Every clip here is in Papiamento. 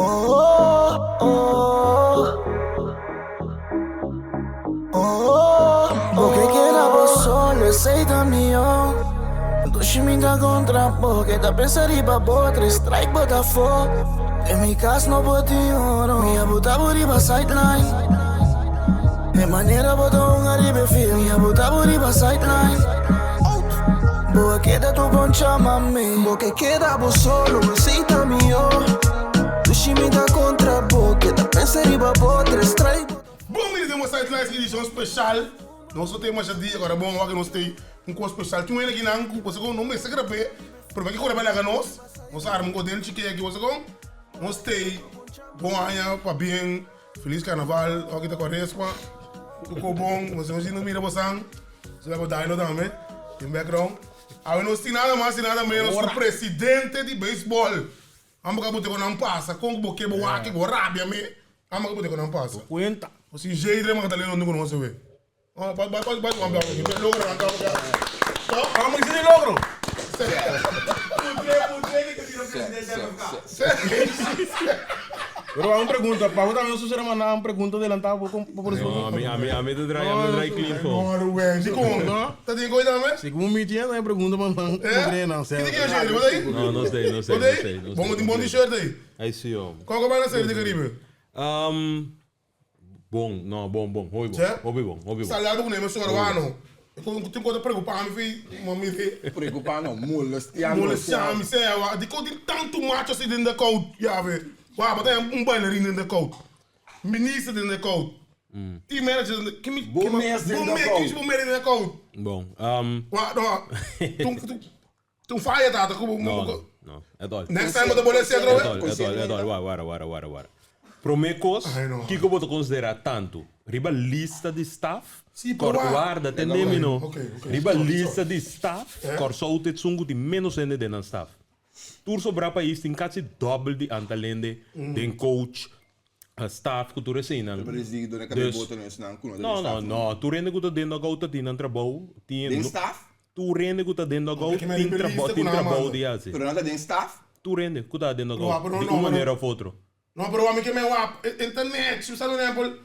Oh, oh, oh. Bo ke keda bo solo, esei ta mihó. Dushi mi ta kontra bo, ke ta pensa riba bo, tres strike bo ta afó. Den mi kas no por tin oro, mi a buta bo riba sideline. E manera bo ta hunga riba e field, mi a buta bo riba sideline. Bo a keda tur bon chama mi. Bo ke keda bo solo, esei ta mihó. Dushi mi ta kontra bo, ke ta pensa riba bo, tres strike bo ta. Bon bini den bo Sidelines edicion special. Nos no tin masha dia, ora bon awor nos tin un cos special. Tin un hende akinan cu boso con no mester grab'é, pero maki cora bay laga nos. Nos a arma un cos den chike aki, boso con. Nos tey bon aña, pabien, feliz carnaval, awor ki ta cuaresma. Tur cos bon, boso no mira bosan. Boso wak bo Dailo tambe den background. Awe nos tin nada mas y nada menos cu presidente di baseball. Amo ka bote ku nan pasa. Kon ku bo ke bo wak bo rabia me. Amo ka bote ku nan pasa. Kuenta. Bo sin Jadre Magdaleno no konoce we. Oh, bai bai bai bai wan blauw aki. Logro nan kaba ka. Stop. Amo ki sini logro. Puntr'é puntr'é ki ta bira presidente MFK. Pero un pregunta, pa bo tambe su ser manda un pregunta adelantá bo con bo por No, ami ami ami ta draai ami ta draai clean fo. No Ruben, dikon? No. Ta tin koi tambe? Segun mi tienda e pregunta pa nan Eh? cree nan Ki sel. tin kio Shirley? Bo ta ei? No, no sei, no sei, Bo ta no ei? sei, no Bon, sei. bo tin bon t-shirt ei. Ai si hombre. Kon ku bai na serie di Caribe? Um, bon, no, bon, bon, hopi bon, Che? hopi bon, hopi bon. Sali algo ku neem e Urbano. Tin kos ta preocupa mi fi ma mi di. Preocupa no, molestia no. Molestia mi sea wa. Dikon tin tantu macho asi den de kout yawe. Wa bo ta haña un bailarin den de kout. Minister den de kout. Team manager den de kimi Bo mes den de kout. Bo mes den de kout. Bon, Wa no. Tun faya tata ku bo. No, no, no, at all. Next time bo ta bolestia atrobe? At all, at all, at all. Wara, wara, wara, wara, wara. Prome kos, Ai, no. kiko bo ta konsiderá tantu? Riba lista di staf, Sí, pero Kòr wa. warda, tende mi no. Ok, ok. Riba Sorry, lista sorry. di staf, Eh? Kòrsou ta esun ku tin ménos hende den nan staf. Tur sobrá pais tin kasi dòbel di antal hende den coach, staf ku tur eseinan. Pero es di done kab'e Dus, boto no esnan ku no ta no, den no, staf no. no. Tur hende ku ta den dugout ta tin nan trabou. Tin Den no, staf? tur hende ku ta den dugout Porque tin trabou, tin trabou di hasi. Pero nan ta den staf? Tur hende ku ta den No, dugout, pero di no, un pero manera of otro. No, pero ami ke men wak internet, si sa un ehempel,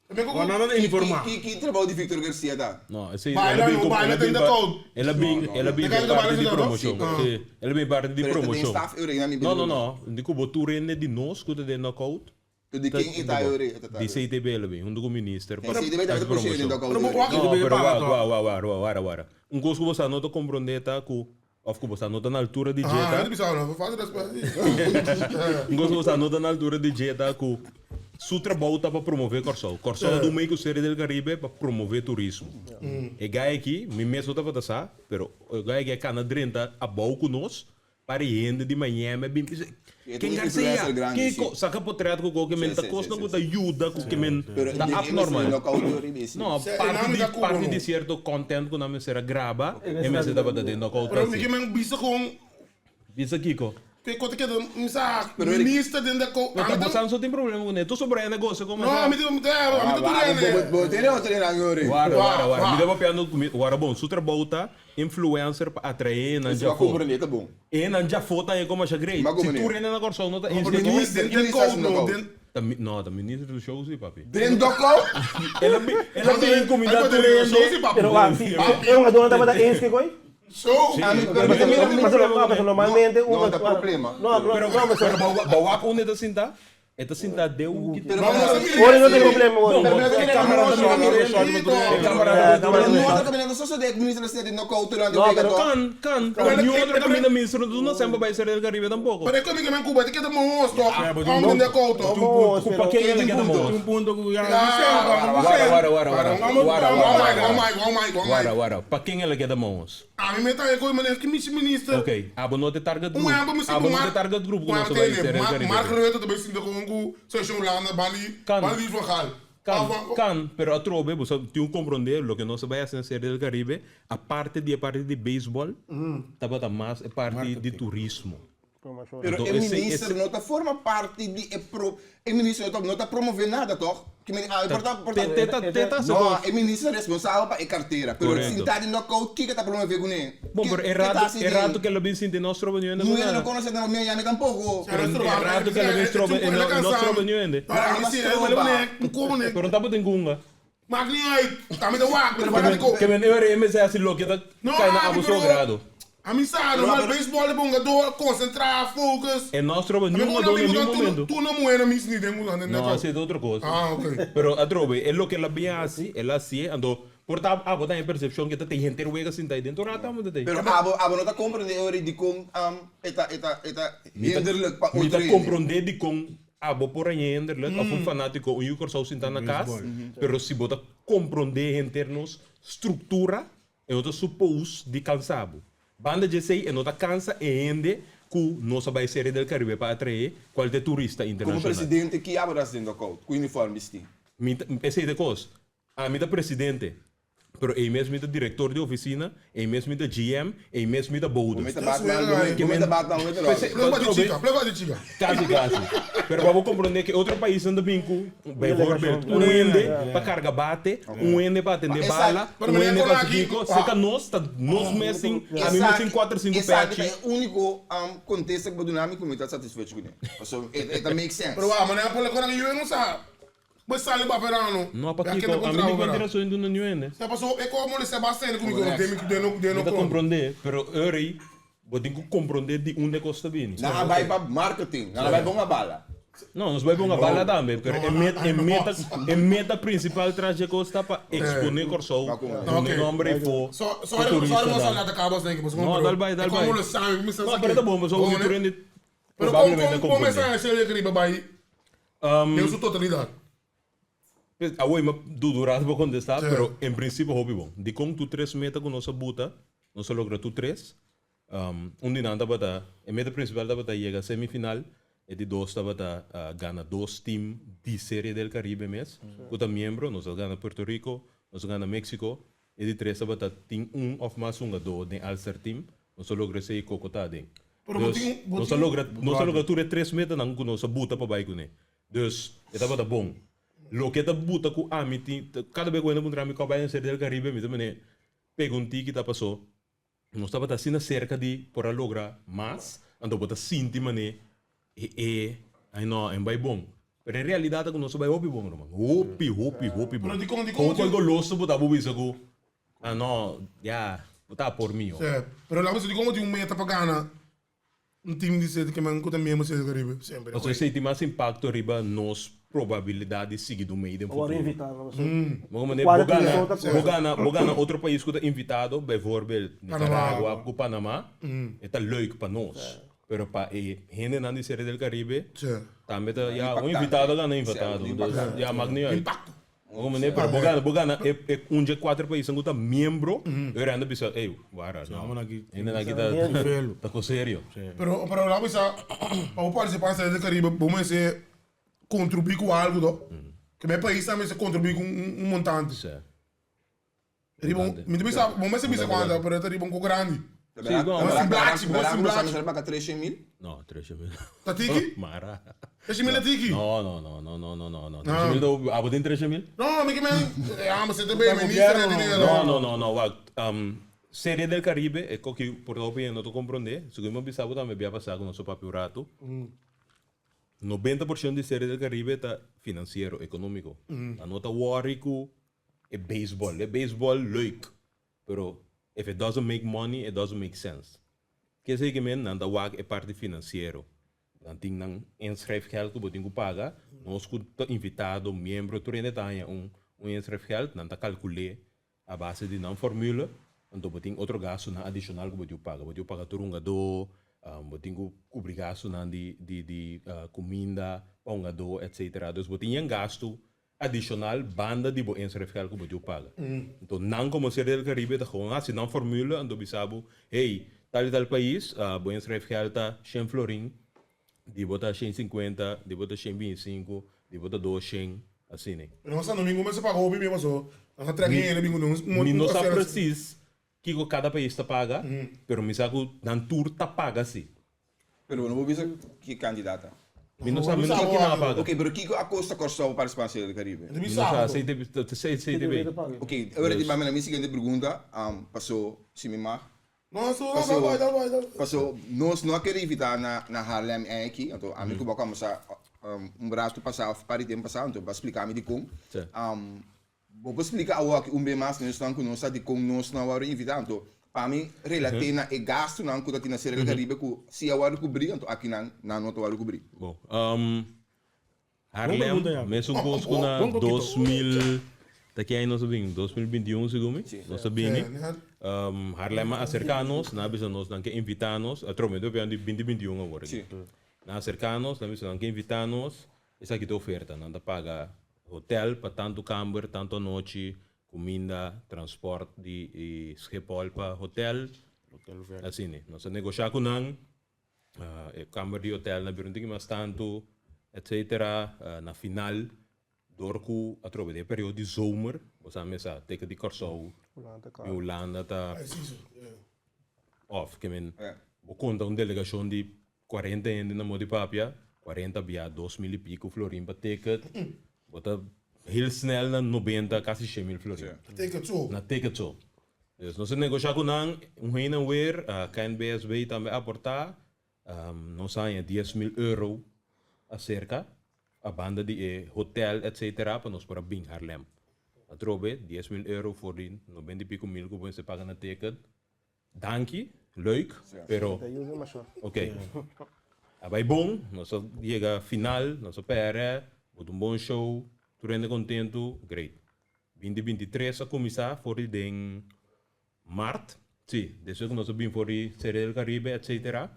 mi ku Bo nan ta informa. Ki ki trabou di Victor Garcia ta? No, esei Baila el a bin no, como baila el a bin den de pa koud. el a bin el a bin Te pa ka parti baila di den promocion. koud? Si, el a bin parti di Pero e ta den promocion. staf e ora mi No, no, no, di ku bo tur hende di nos ku ta den dugout Pero di ta ken e ta e ora e ta ta? Di CTB el a bin huntu ku minister pa CTB ta hasi pushe den promocion. dugout Pero bo e ora. wak No, CTB pero paga wak, toch? wak, wak, wak, wak, wara, wara. Un kos ku bo sa no ta komprondé ta ku òf ku bo sa no ta na altura di dje Ah, ta no te bisa no, falta respeto. Un kos ku bo sa no ta na altura di dje ta ku su trabou ta pa promové Kòrsou. Kòrsou a dun mei ku Serie del Caribe pa promové turismo. E gai aki, mi mes no tabata sa, pero e gai aki a kana drenta abou ku nos Par e hende di Miami a bin bisa, E ta Ken un Garcia, influencer grandi, ke si. ko, saka potret ku koke men ta kosnan ku ta yuda ku ke men Pero ta den e mester abnormal. knockout dor riba esi. No, Se, e parti nami di ta Cuba parti no. di sierto content ku nan mester a graba, e mester tabata den knockout Pero mi asi. ke men bisa kon Bisa kiko? ke kote keda mi sa Pero Eric- minister den de ko No ami ta ta bosan so tin problema kuné. Tur sobra hende gosa komo No, sa. ami ta ami ta tur hende. Bo bo tene otro nan yori. Wara, wara, wara. Wa, Mi ta wa. papiando ku mi, wara bon, su trabou ta Influencer pa atraé e nan Esei pa djafó. komprendé ta bon. E nan djafó ta e komo masha great. Ma Si komo ne? tur hende na Kòrsou no ta Ma eens por ku minister, Den ki minister koud hasi no, knockout? den Ta mi, no, ta minister di show si, papi. Den knockout? El a bin, el a bin kuminda tur hende. Pero wak, si e hungadónan tabata eens ke koi? Show! Ami, pero mi ta mira mi Pasobra, no, pasobra normalmente un No, ta problema. No, no, Pero, no, pero bo, bo wak unda e ta sinta? E ta sinta den un hoekje. Pero No, no, Ora no tin problema ora. Pero mi E camera ta E camera ta Pero no ta caminando sosode cu minister a no kou durante No, wega pero toch? Kan, kan. Pero Ni e- otro caminda minister no duna semper bay Serie del Caribe tampoco. Pero e komi ke men Cuba te keda mohos toch? Ja, but Om den de kou toch? Tin un punto. Cu pa ken el a keda mohos? Tin un punto cu ya. Wara, wara, wara, wara. Wara, Oh wara, my, oh wara. my, oh my, oh my. Wara, wara. Pa ken el a keda mohos? Ami me ta e meneer ki mishi minister. Ok, abo no te target Un group. ehempel mi Abo si no te Mark target group ku Mark nos ta bai tene, ser el Mark Caribe. Mark Rutte ta bai sinta kon ku seleccion Hulanda bandi Kan. bandi Van Gaal. Kan, Of kan, pero atrobe bo sa tin ku komprondé loke nos ta bai hasi na Serie del Caribe, aparte di e parti di beisbòl, tabata mas e parti di turismo. Informashon. Pero Anto e esei- minister esei- no ta forma parti di e pro e minister no ta no ta promove nada toch? Ki men ah por ta por ta Te te ta te ta No, kos. e minister responsabel pa e kartera, pero Correcto. sinta den knockout kiko ta promove kuné? Bon, Ke pero e ke ta rato, hasi e den? rato ke lo bin sinti no stroba niun hende Niun ku hende no nada. konosé na Miami tampoko. Pero e rato ke lo bin stroba e no no stroba niun hende. Para mi si, e Pero no tabatin kunga. Maakt niet uit. Kami de wak, pero para di Ke men e MC hasi loke ta No, kai na ah, abo pero- so grado. A mi sa, normal baseball de bonga do concentra, focus. E no stroba A mi niun como jugador na na niun mi momento. tu no muere mis ni tengo na No, así es otra cosa. Ah, ok. Pero atrobe, es lo que la bien hace, él hace, ando, por ta, ah, bota en percepción que te gente ruega sin tai dentro rata, mo te. Pero abo abo no ta comprende ori di kon um, eta eta eta hinderlijk pa Mi ta otro hende. comprende di con abo por ahí hinderlijk, of un fanático, un yucor sau sin na cas, pero si bota comprende internos structura, e nota suppose di cansabo. Banda de sei, e nota cansa e hende ku no sabe serie del Caribe para atraer qualquer turista Como internacional. presidente ki abo ta den knockout ku uniforme bisti? Mi ta- Esse é de cos. A mim tá presidente. Pero ei mesmo tá diretor de oficina, ei mesmo tá GM, ei mesmo tá boudo. Momento Batman, momento momento Batman, momento Robin. Play de chica, play de chica. Quase, quase. Pero vamos compreender que outro país anda bem com, bijvoorbeeld, um ende para carga bate, um ende para atender Mas bala, Pero um meneer ende para Konaki, chico, ah. seca nós, tá nós mesmo, a mim mesmo 4, 5 Esaki patch. ta e único um, contexto ku dunami ku mi ta satisfecho kuné. So, it, it makes sense. Pero ah, mané pole kona yo no sa. Mas sale ba verano. Não, pa Kiko, a mim não interessa indo no ende. Se passou, é como le Sebastián comigo, de mi de no de no. Não tá compreender, pero eu rei, vou ter que compreender de onde costa bem. Na vai pa marketing, na vai bonga bala. Não, nós vamos uma bala também, pero é meta, é meta, é meta principal tras de costa para exponer Corsou, Ok. um nome e for. So, sorry, sorry, mo sa nata cabos denk ik. No, dal bij, dal bij. Como le sabe, mi sa. Não, pero tá bom, mas o Vitorino Pero como provavelmente como como compreende. essa serie que vai Um, Eu sou totalidade. Awoi, mas dudo rato para contestar, pero em princípio hobby bom. De com tu três meta com nossa buta, nós logra tu três. Um de nada bata, a meta principal da bata chega semifinal, e de dois da bata uh, gana dois team de Série del Caribe mes. Kuta membro, nós gana Puerto Rico, nós gana México, e de três da bata tem um of mais um do de All-Star Team, nós logra sei cocotá den. Pero Dus, botin- nós botin- logra, nós logra tu três meta não com nossa buta para baixo né. Dus, e tava bom. Lo que tá buta com a mim, cada vez que eu entro para mim, em Série del Caribe, me também perguntei que tá passou. Nós estava assim cerca de por lograr, mas ando bota sinti mané e e ai não, é bem bom. Pero em realidade com nós vai hopi bom, irmão. Hopi, hopi, hopi bom. Pero di con- di con- Com qual goloso botar bubi isso Ah não, já, botar por mim. ó. É, pero lá você de como tem um meta para ganhar um time de sede que man conta mesmo sede Caribe sempre. Ou seja, tem mais impacto arriba nos probabilidade de seguir do meio do Agora futuro. invitado. Você. Maar meneer, Quadra Bogana, tem outra coisa. Bogana, Bogana, outro país que está invitado, bijvoorbeeld Nicaragua, com Panamá, está leuk para nós. Pero para gente na Série del Caribe, Sim. também tá, ja, um Impactante. invitado gana invitado. Sim, Dus, ja, maakt niet uit. Impacto. Maar meneer, pero Bogana, Bogana, é, é um de quatro países que está membro, eu ando pensando, ei, guarda, não. mano, aqui- Ainda aqui tá, tá com sério. Pero pero lá você para participar da sede do Caribe, bom é contribuir com algo, do. Que meu país também se contribui com um montante. Sim. Riba, me também sabe, bom mas você bisa quando, pero é riba um pouco grande. Sim, bom. Mas sim, black, bom, sim, black. Baka 3 mil. Não, 3 mil. Tá tiki? Mara. Esse mil é tiki? Não, não, não, não, não, não, não, não. 3 mil, dou- ah, botem 3 mil? Não, me que man, ah, mas você também ministro de dinheiro. No, no, no, no. Wacht. Serie del Caribe, é que por lo não tô compreender. Se eu me bisabo também vai passar com nosso papo rato. 90% de Serie del Caribe tá financeiro, econômico. A nota worry com é baseball. É baseball leuk. Pero if it doesn't make money, it doesn't make sense. Quer dizer que men nanda wag é parte financeiro. Dan tem nang inschrijfgeld que botin paga. Nós que tá invitado, membro, tu rende tá um inschrijfgeld, nan ta calculé a base de não formula. Então botin outro gasto na adicional que botin paga. Botin paga turunga do, um, botin que cobrir gasto na de de de uh, comida, ponga do, etc. Dus botin um gasto adicional banda de bo inschrijfgeld que botin paga. Então não como ser del Caribe tá gewoon assim não formula, então bisabo, hey, tal e tal país, uh, bo inschrijfgeld tá 100 florin, die bota 150, die bota 125, die bota 200, assim, né? Pero nós domingo mas você pagou bem mesmo, nós traguei ele bingo um Mi não sabe precies que cada país tá paga, pero mi sabe que na tour tá paga sim. Pero no bo bisa ki kandidata. Mi no sa, mi no sa kina a paga. Ok, pero kiko a kosta Kòrsou pa partisipá na Serie del Caribe? Mi no sa, CTB. Ok, ora di bami na mi siguiente pregunta, paso si mi mag. Paso, paso nos no a kere invitá na na Haarlem e aki, anto ami ku bo a kòmbersá un rato pasá òf par di tempu pasá, anto bo a splika mi dikon. Bo por splika awoki un be mas na esnan ku no sa dikon nos no a wòrdu invitá? Anto, pa mi relat'é na e gastunan ku ta tin na Sierra del Caribe ku si a wòrdu kubrí, anto akinan nan no ta wòrdu kubrí. Bon, Haarlem, mesun kos ku na 2000, ta ki aña nos a bin? 2021 segun mi, nos a bini. Haarlem a aserká nos, nan a bisa nos nan ke invitá nos, atrobe mi ta papia di 2021 awor aki. Nan a aserká nos, nan a bisa nan ke invitá nos, Esaki ta oferta, nan ta paga hotel pa tantu kamber, tantu anochi, kuminda, transport di Schiphol pa hotel, asina. Nos a negoshá ku nan, e kamber di hotel na bira un tiki mas tantu, etcetera. Na final, dor ku atrobe den e periodo di zomer, bo sa mesa teken di Kòrsou i Hulanda ta off. Ke men bo konta un delegashon di 40 hende na modi papia, 40 bia 2000 y pico florin pa ticket, bo ta heel snel na 90 casi 100 mil florin. Na ticket so. Na ticket so. Dus nos a negosha cu nan, un heen en weer, KNBSB tambe a aporta, nos a haña 10 mil euro acerca, a banda di e hotel etc. Pa nos por a bin Haarlem. Atrobe 10 mil euro for di 90 y pico mil cu bo mester paga na ticket. Danki, leuk, pero ok. A bai bon, nos a yega final, nos a pèrdè, bo ta un bon show, tur hende kontentu, great. Binti binti tres a kuminsá for di den mart, si, despues ku nos a bin for di Serie del Caribe etcetera,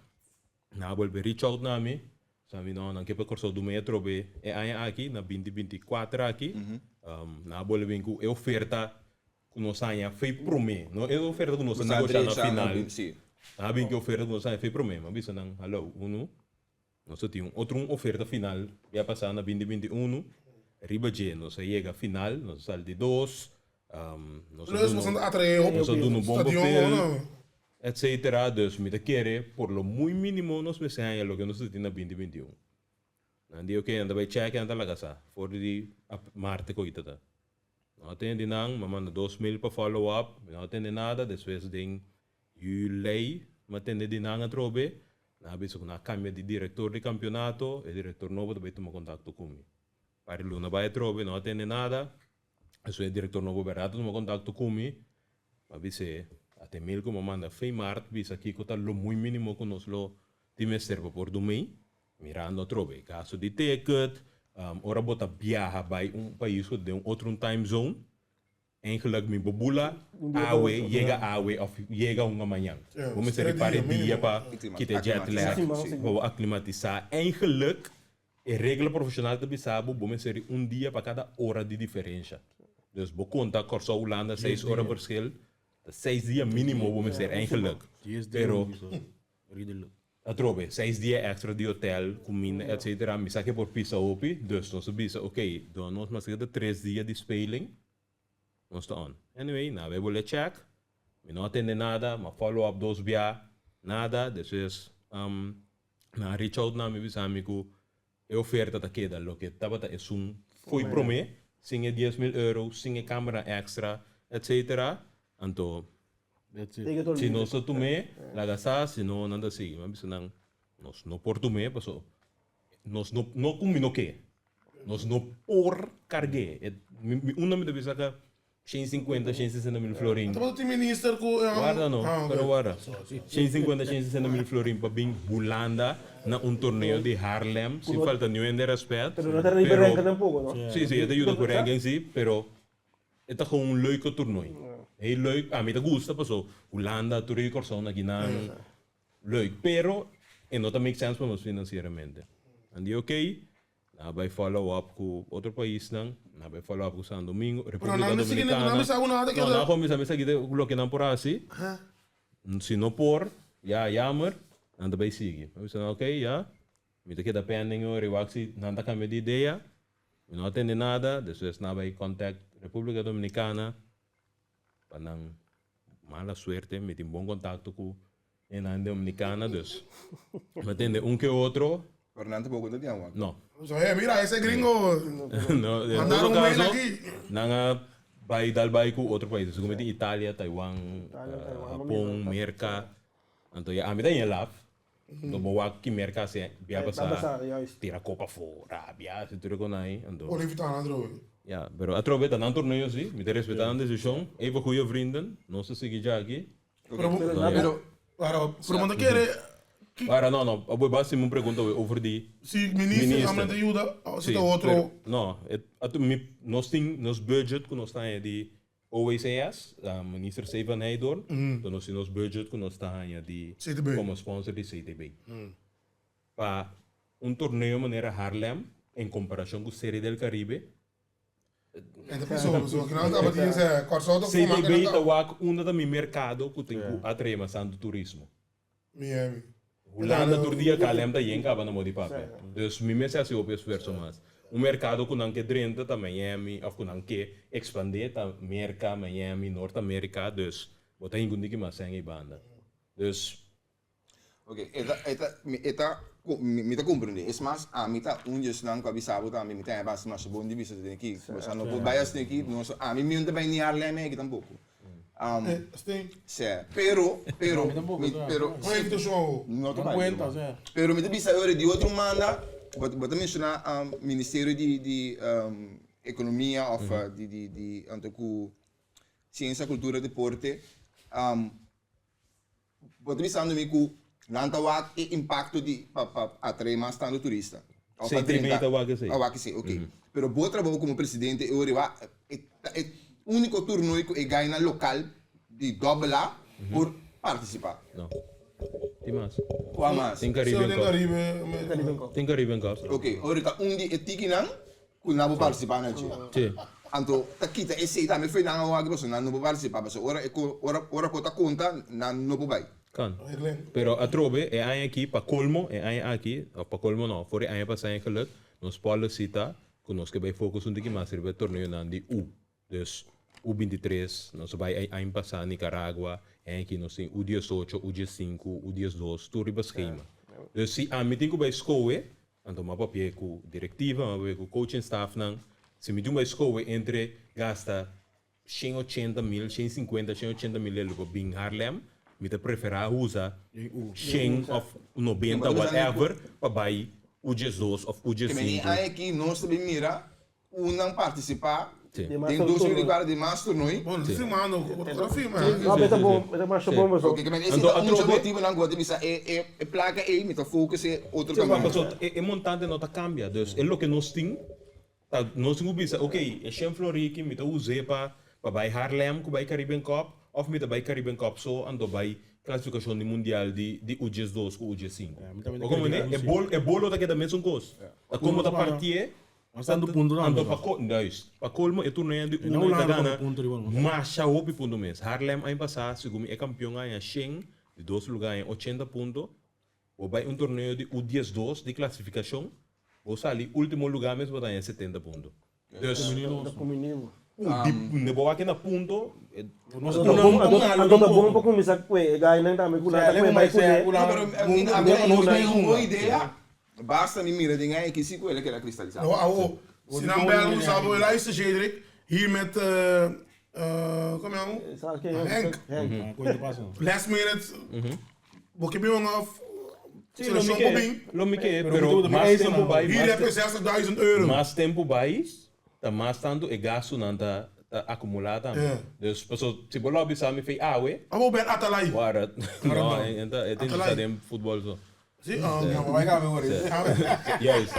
nan a bolbe reach out na mi, sa mi no, nan ke pa Kòrsou duna e atrobe e aña aki, na binti binti kuater aki, nan a bolbe bin ku e oferta Ku nos haña fe promé. No e oferta ku nos a negoshá na final. A bin ku e oferta ku nos haña fe promé. Mi a bisa nan, hallo, unu, nos a tin un otro un oferta final ya pasá na binti binti unu. Riba dje nos a yega final, nos a sali di dos, nos a duna, nos a duna un bon papel, etcetera. Dus mi ta kere por lo muy mínimo nos mester haña loke nos a tin na binti binti un. Nan di, oke, nan ta bai chèk i nan ta laga sa for di marte ku ta ta. No a tende nan, mi a manda dos mail pa follow up, mi no a tende nada, despues den juli mi a tende di nan atrobe, nan a bisa ku nan a kambia di direktor di kampionato, e direktor nobo ta bai tuma kontakto ku mi. Par di luna bai atrobe, no a tende nada, despues e direktor nobo bèrdat a tuma kontakto ku mi, mi a bis'é, a te mail ku mi a manda fin mart bisa kiko ta lo muy minimo ku nos lo tin mester pa por dumei, Mirando atrobe gasto di ticket, ora bo ta biaha bai un pais ku ta den un otro un time zone, eigenlijk mi bo bula awe, yega awe of yega hunga mañan. Bo mester ripara e dia pa kita e jet lag, pa bo aklimatisá. Eigenlijk e regla profeshonal ta bisa bo, bo mester di un dia pa kada ora di diferensha. Dus bo konta Kòrsou Hulanda seis ora verschil, ta seis dia minimo bo mester eigenlijk. Pero. Atrobe, seis dia extra di hotel, cuminda etc. Mi sa ke por pisa hopi, dus nos a bisa ok, duna nos maske ta tres dia di speling, nos ta on. Anyway, nan a bay bole check, mi no a tende nada, mi a follow up dos bia, nada, despues nan a reach out na mi bisa mi ku e oferta ta keda loke tabata esun fo'i prome, sin e 10,000 euro, sin e camera extra, etc. Anto Si nos ta tum'é, laga sa, si no, nan ta sigui. Mi a bisa nan, nos no por tum'é paso nos no, no ku mi no ke, nos no por karg'é. E, mi, mi unda mi ta bisa ka 150, 160 mil florin. Tabata tin minister ku. Warda no, Ah, pero ok. warda. 150, 160 mil florin pa bin Hulanda na un torneo di Haarlem, sin falta niun hende rèspèt. Pero no ta riba Pero, ranking tampoco, no? sí, sí, e ta yuda ku ranking sí, pero E ta gewoon un leuke toernooi. Heel leuk. Ami ta gusta paso Hulanda tur e Kòrsou na kinan. Leuk. Pero e no ta make sense pa nos financieramente. Nan di ok, nan a bai follow up ku otro paisnan, nan a bai follow up ku San Domingo, Pero Republica nan mester Dominicana. nan mester hagu nada No, nan a gewoon bisa mester kita loke nan por hasi. Si no por, ya jammer, nan ta bai sigui. Nan bisa nan ok, ya, mi ta keda pending riba si nan ta cambia di idea. Mi no a tende nada, despues nan a bai contact Republica Dominicana pa nan mala suerte mi tin bon contacto cu E nan Dominicana dus. Mi tende un ke otro. Pero nan tampoco ta di agua. No. So, hey, mira, ese gringo. No, en Mandaron todo un mail caso, aquí. nan a bai dal bai ku otro país. Como tin Italia, Taiwan, Italia, Taiwan, Japon, Merca. Anto ya, ami ta in laf. Anto bo wak ki Merca hasi bia Eh, pasa, pasa, juist. tira copa afo, rabia, si tur con ahí. Anto, Olivia ta andro. ja, pero atrobe ta nan torneo si, mi ta respeta nan decision. Even goeie vrienden, nos ta sigui dja aki. Pero, No, ja. Pero, claro, pero manda quiere, Ahora, no, no, abo basta mi pregunta over di si minister, Minister. amene te ayuda, o si Sí, ta otro. pero, no, het, at, mi, nos tin, nos budget ku nos ta haña di OWCS, uh, minister C. van Heydoorn, mm. nos tin nos budget ku nos ta haña di CTB. como sponsor di CTB. Pa un torneo manera Haarlem, en comparacion ku Serie del Caribe, Enta piso, so, que não tava tinha se corso to CTB ta wak unda ta mi mercado ku tin ku atrae mas tanto turismo. Miami. Hulanda tur dia KLM ta yen kaba na modi papia. Dus mi mester hasi hopi esfuerso mas. Un merkado ku nan ke drenta ta Miami of ku nan ke ekspandé ta Merka, Miami, Noord Amerika. Dus bo ta hinka un diki mas sèn ei banda. Dus. Ok, e ta, e ta, mi, e ta, mi, mi ta komprendé. Es mas, ami ta un di esnan ku a bisa bo tambe, mi ta haña basta masha bon di bisa den aki. Boso no por bai asina aki, nos, ami mi no ta bai ni Haarlem aki tampoko. Steen. Sè, pero, pero, mi, pero, Con invitacion awo. No ta No bai. cuenta, sè. Pero mi ta bisa ora di otro manda, bo, bo ta menciona ministerio di, di economia of di, di, di, anto cu ciencia, cultura, deporte, Bo ta bisando mi ku nan ta wak e impakto di pa pa atrae mas tantu turista. Of pa CTB drenta. ta wak esei. A wak esei, ok. Pero bo trabou komo presidente e ora wak e ta e úniko turnooi ku e gainan lokal di dòbel A por partisipá. No. Tin mas. Kua mas? Tin Caribbean Tin Cup. Caribe. Tin Caribbean Cup. Ok, ora ta un di e tikinan Ku nan bo partisipá na dje. Sí. Anto ta kita esei tambe fo'i nan a wak pasobra nan no por partisipá pasobra ora e ko ora ora ku ta konta nan no por bai. Kan. Pero atrobe e aña aki pa kolmo e aña aki of pa kolmo no for e aña pasá eigenlijk nos policy ta ku nos ke bai focus un tiki mas riba e torneonan di U. Dus U 23 nos a bai e aña pasá Nicaragua e aña aki nos tin U 18 U 15 U 12 tur riba schema. Dus si ami tin ku bai skohe Anto m'a papia ku direktiva, m'a papia ku coaching staffnan. Si mi tin bai skohe entre gasta 180 mil, 150, 180 mil lelu pa bin Haarlem, mi ta preferá usa 100 òf 90 whatever pa bai U 12 òf U Ke meni 5. aña aki nos ta bin mira ku nan partisipá Sí. den 2024 den mas tornooi. Bon, sí, mano, ora firma. No, pero ta bon, ta masha bon paso. Ok, ke meni esi Anto ta un atrobe- motibonan ku bo ta bisa e e e plaka ei mi ta focus e otro Sí, kaminda. paso e montante no ta kambia, dus e loke nos tin, ta nos tin ku bisa, ok, e shen floriki mi ta us'é pa pa bai Haarlem ku bai Caribbean Cup, òf mi ta bai Caribbean Cup so anto bai klasifikashon di mundial di di U 12 ku U 5. mi tambe ta Bo komo kere ne? E bol e bolo ta keda mesun kos. Ta komo ta partié Nos ta dando punto tambe. Anto pa ko, juist, pa colmo e torneo di E no uno ta Hulanda gana pone punto riba nos. masha hopi punto mes. Haarlem aña pasá, segun mi e kampion a haña shen, di dos lugar a haña ochenta punto. Bo bai un torneo di U 12 di klasifikashon, bo sali ultimo lugar mes bo ta haña 70 punto. Dus, Ta kuminibo. di, ne bo wak na punto, e, Nos Anto ta bon, un anto, malo anto ta bon tampoco. pa kuminsá ku e gainan tambe ku nan Sea, ta lego kue bai mai sea kuné. ku No, la pero un mi a nos mi ta un bon hunga. idea. Basta mi mira den aña ki si ku el a keda kristalisá. No, awo, si nan bel un sabo, luister Cedric, hier met, eh, eh, kom je Sa ke Henk. Henk. Koe te pasa? Last minute, bo ke bin of Sí, lo mi seleccion ke, bo bin. lo mi ke, Pero pero mi ta mas eisa tempo nan. bai, Hier mas heb je 60.000 euro. mas tempo bai, ta mas tantu e gastunan ta ta akumulá tambe. Ja. Dus paso si bo lo bisa mi fei awe, Abo bel Atalay. wara, no, e ta e ta Atalay. den futbol so. Sí, ah, Ja, maar wij gaan weer horen. Juist.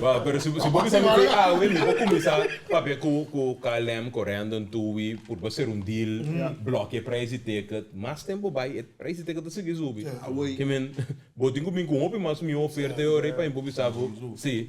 Well, pero si, si bo bisa mi fei awe, mi bo kuminsá papia ku ku KLM, Corendon, Tui, por bo ser un deal, blòk e prijs di ticket. Mas tempo bai, e prijs di ticket ta sigui subi. Awoi. Ke men, bo tin ku bin ku hopi mas mihó oferta e ora pa bo bisa bo, sí.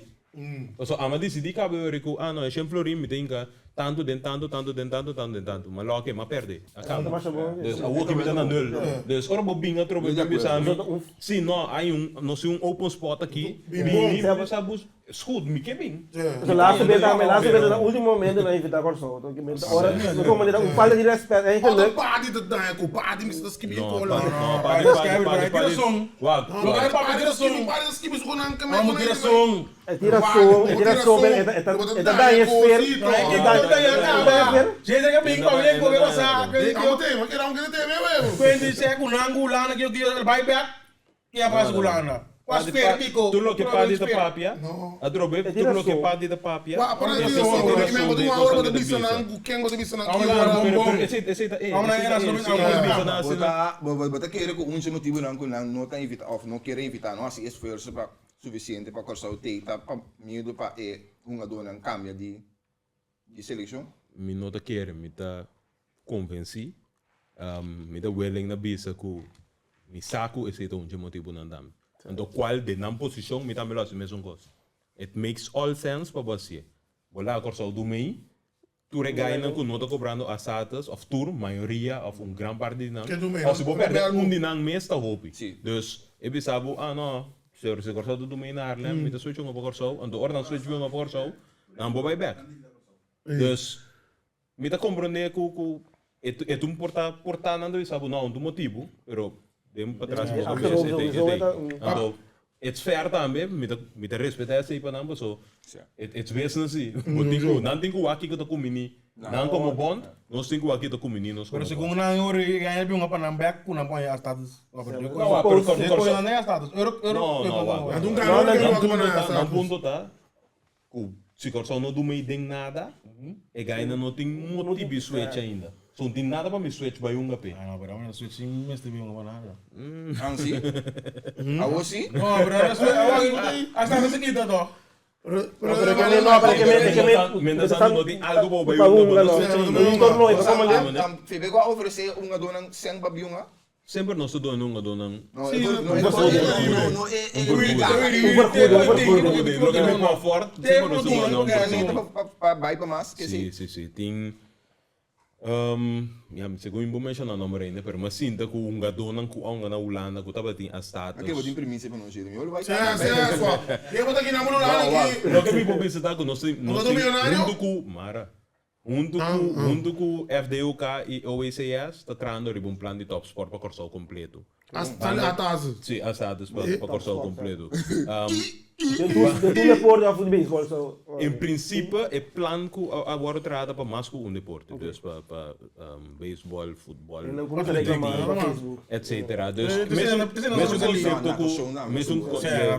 Paso ama disidí kabe ora ku, ah no, e shen florin mi ta hinka. Tantu den tantu, tantu den tantu, tantu den tantu. Ma loke, m'a perde. A kaba. Dus awor ki mi ta na nul. Dus ora bo bin atrobe bin bisa mi, si no, hay un, nos tin un open spot aki, bini, mi bisa bo, is goed, mi ke bin. So laatste bes tambe, laatste bes na ultimo momento nan invita Kòrsou. To ki men ora no komo manera un falta di rèspèt eigenlijk. Ota Padi ta daña ku Padi mi ta skibi No, kola. Padi, no, Padi Padi, ta Padi, skibi, Padi, Padi Padi. tira son. Wak, Lo wak. kare Padi tira Padi ta skibi, son. Padi ta skibi su konan ke Amo tira son. E tira son, e tira son, pero e ta e ta e ta daña e sfeer. No, e ke ta daña kaba. Gente ke bin pa bin koke pasa. Amo te, ma keda amo keda te me webo. Kuenti se ku nan ku lana ke yo bai bek. Ke a pasa ku lana? Kua sfeer kiko? Tur loke Padi ta papia, atrobe, tur loke Padi ta papia, Wa, pero e e ta tira razon son, di mi e ora kosan bo ku ta ta bisa bisa. nan ku ken bo ta bisa nan Amo ki na ora. bon Pero, bon. pero esei, esei ta e, Amo na esei era ta e, so si amo e na bisa nan Bo asina. ta, bo, bo ta kere ku un dje motibunan ku nan no ta invita òf no kere invita no hasi esfuerso pa sufisiente pa Kòrsou tei ta pa miedu pa e hungadónan kambia di di selekshon? Mi no ta kere, mi ta konvensí, mi ta willing na bisa ku mi sa ku esei ta un dje motibunan tambe. Anto kual den nan posishon mi tambe lo hasi mesun kos. It makes all sense pa bo hasié. Bo laga Kòrsou dumei, tur e gainan ku no ta kobrando asatas òf tur, mayoria òf un gran parti di nan, òf si bo pèrdè un di nan mes ta hopi. Dus e bisa bo, ah no, si Kòrsou ta dumei na Haarlem, mi ta switch un pa Kòrsou. Anto ora nan switch un pa Kòrsou, nan bo bai bèk. Dus mi ta komprondé ku ku e e ta un porta porta nan ta bisa bo no un ta motibu, pero den patras bo kabes e ta e ta Anto it's fair tambe, mi ta mi ta respetá esei pa nan paso it's business si. Bo tin ku nan tin ku wak kiko ta kumini nan komo bond, nos tin ku wak kiko ta kumini nos Pero komo segun bond. nan e ora e gaña bin pa nan bèk ku nan pon e status. No, pero Kòrsou nan e status. No, no, wak. Nan punto ta nan punto ta Ku si Kòrsou no duna mi den nada, e gainan no tin motibu switch ainda. So no tin nada pa mi switch bai hunga p'e. Ah no, pero awor switch sin mester bin hunga pa nada. An si? Awor si? No, pero awor switch, awor hasta no se kita toch. Pero Pero ke me, no, pero ke me, ke me, Mientras tanto no tin algo pa bo bai hunga, bo no switch ainda. Un torneo, pa como Febe ku a ofresé hungadónan sèn pa biunga? Semper nos ta duna un hungadónan No, e no, e no, no, e un vergoeding. Un vergoeding, un vergoeding. Loke mi por afford, semper nos ta duna un vergoeding. Pa bai pa mas ke Si, si, si. Tin, ya, segun mi bo menshoná nomber ainda, pero mi a sinta ku hungadónan ku a hunga na Hulanda ku tabatin a status. Oke, bo tin permiso pa nos, Jeremy. Si, si, sua. Ke bo ta kina bo Hulanda aki? Loke mi por bisa ta ku nos tin, nos tin huntu ku, mara. Huntu ku huntu ku FDOK i OECS ta trahando riba un plan di topsport pa Kòrsou kompleto. Si, a status pa pa Kòrsou kompleto. Den tur den tur deporte òf di beisbòl so. En prinsipe e plan ku a a wòrdu traha ta pa mas ku un deporte, dus pa pa beisbòl, futbòl, Nan kuminsá reklamá riba Facebook. etcetera. Dus mesun mesun konsepto ku mesun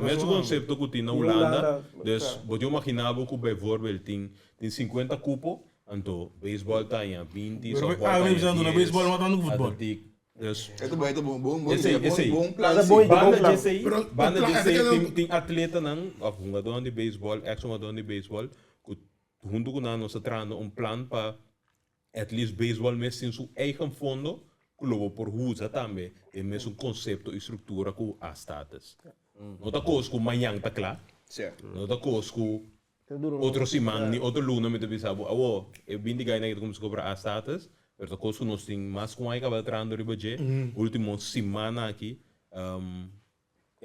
mesun konsepto ku tin na Hulanda, dus bo tin imaginá bo ku bijvoorbeeld tin Tin 50 cupo, anto baseball ta haña 20, Pero softball ah, ta mi haña bisa no 10, baseball no tanto futbol. atletiek. Dus, Eto bo, eto bon, bon, bon esei, idea, bon, esei. bon plan Dat si. bon idea. Banda plan. djesei, Pero, banda plan, djesei esei tin, tin atletanan, of hungadónan di baseball, ex hungadónan di baseball, ku huntu ku nan nos ta trahando un plan pa at least baseball mes tin su eigen fondo ku lo bo por usa tambe den mesun konsepto i struktura ku a status. No ta kos ku mañan ta kla, no ta kos ku Otro siman ni otro luna mi ta bisa bo, awo, e binti gainan aki ta kuminsá kobra a status, pero ta kos ku nos tin mas ku un aña kaba ta trahando riba dje. Ultimo siman aki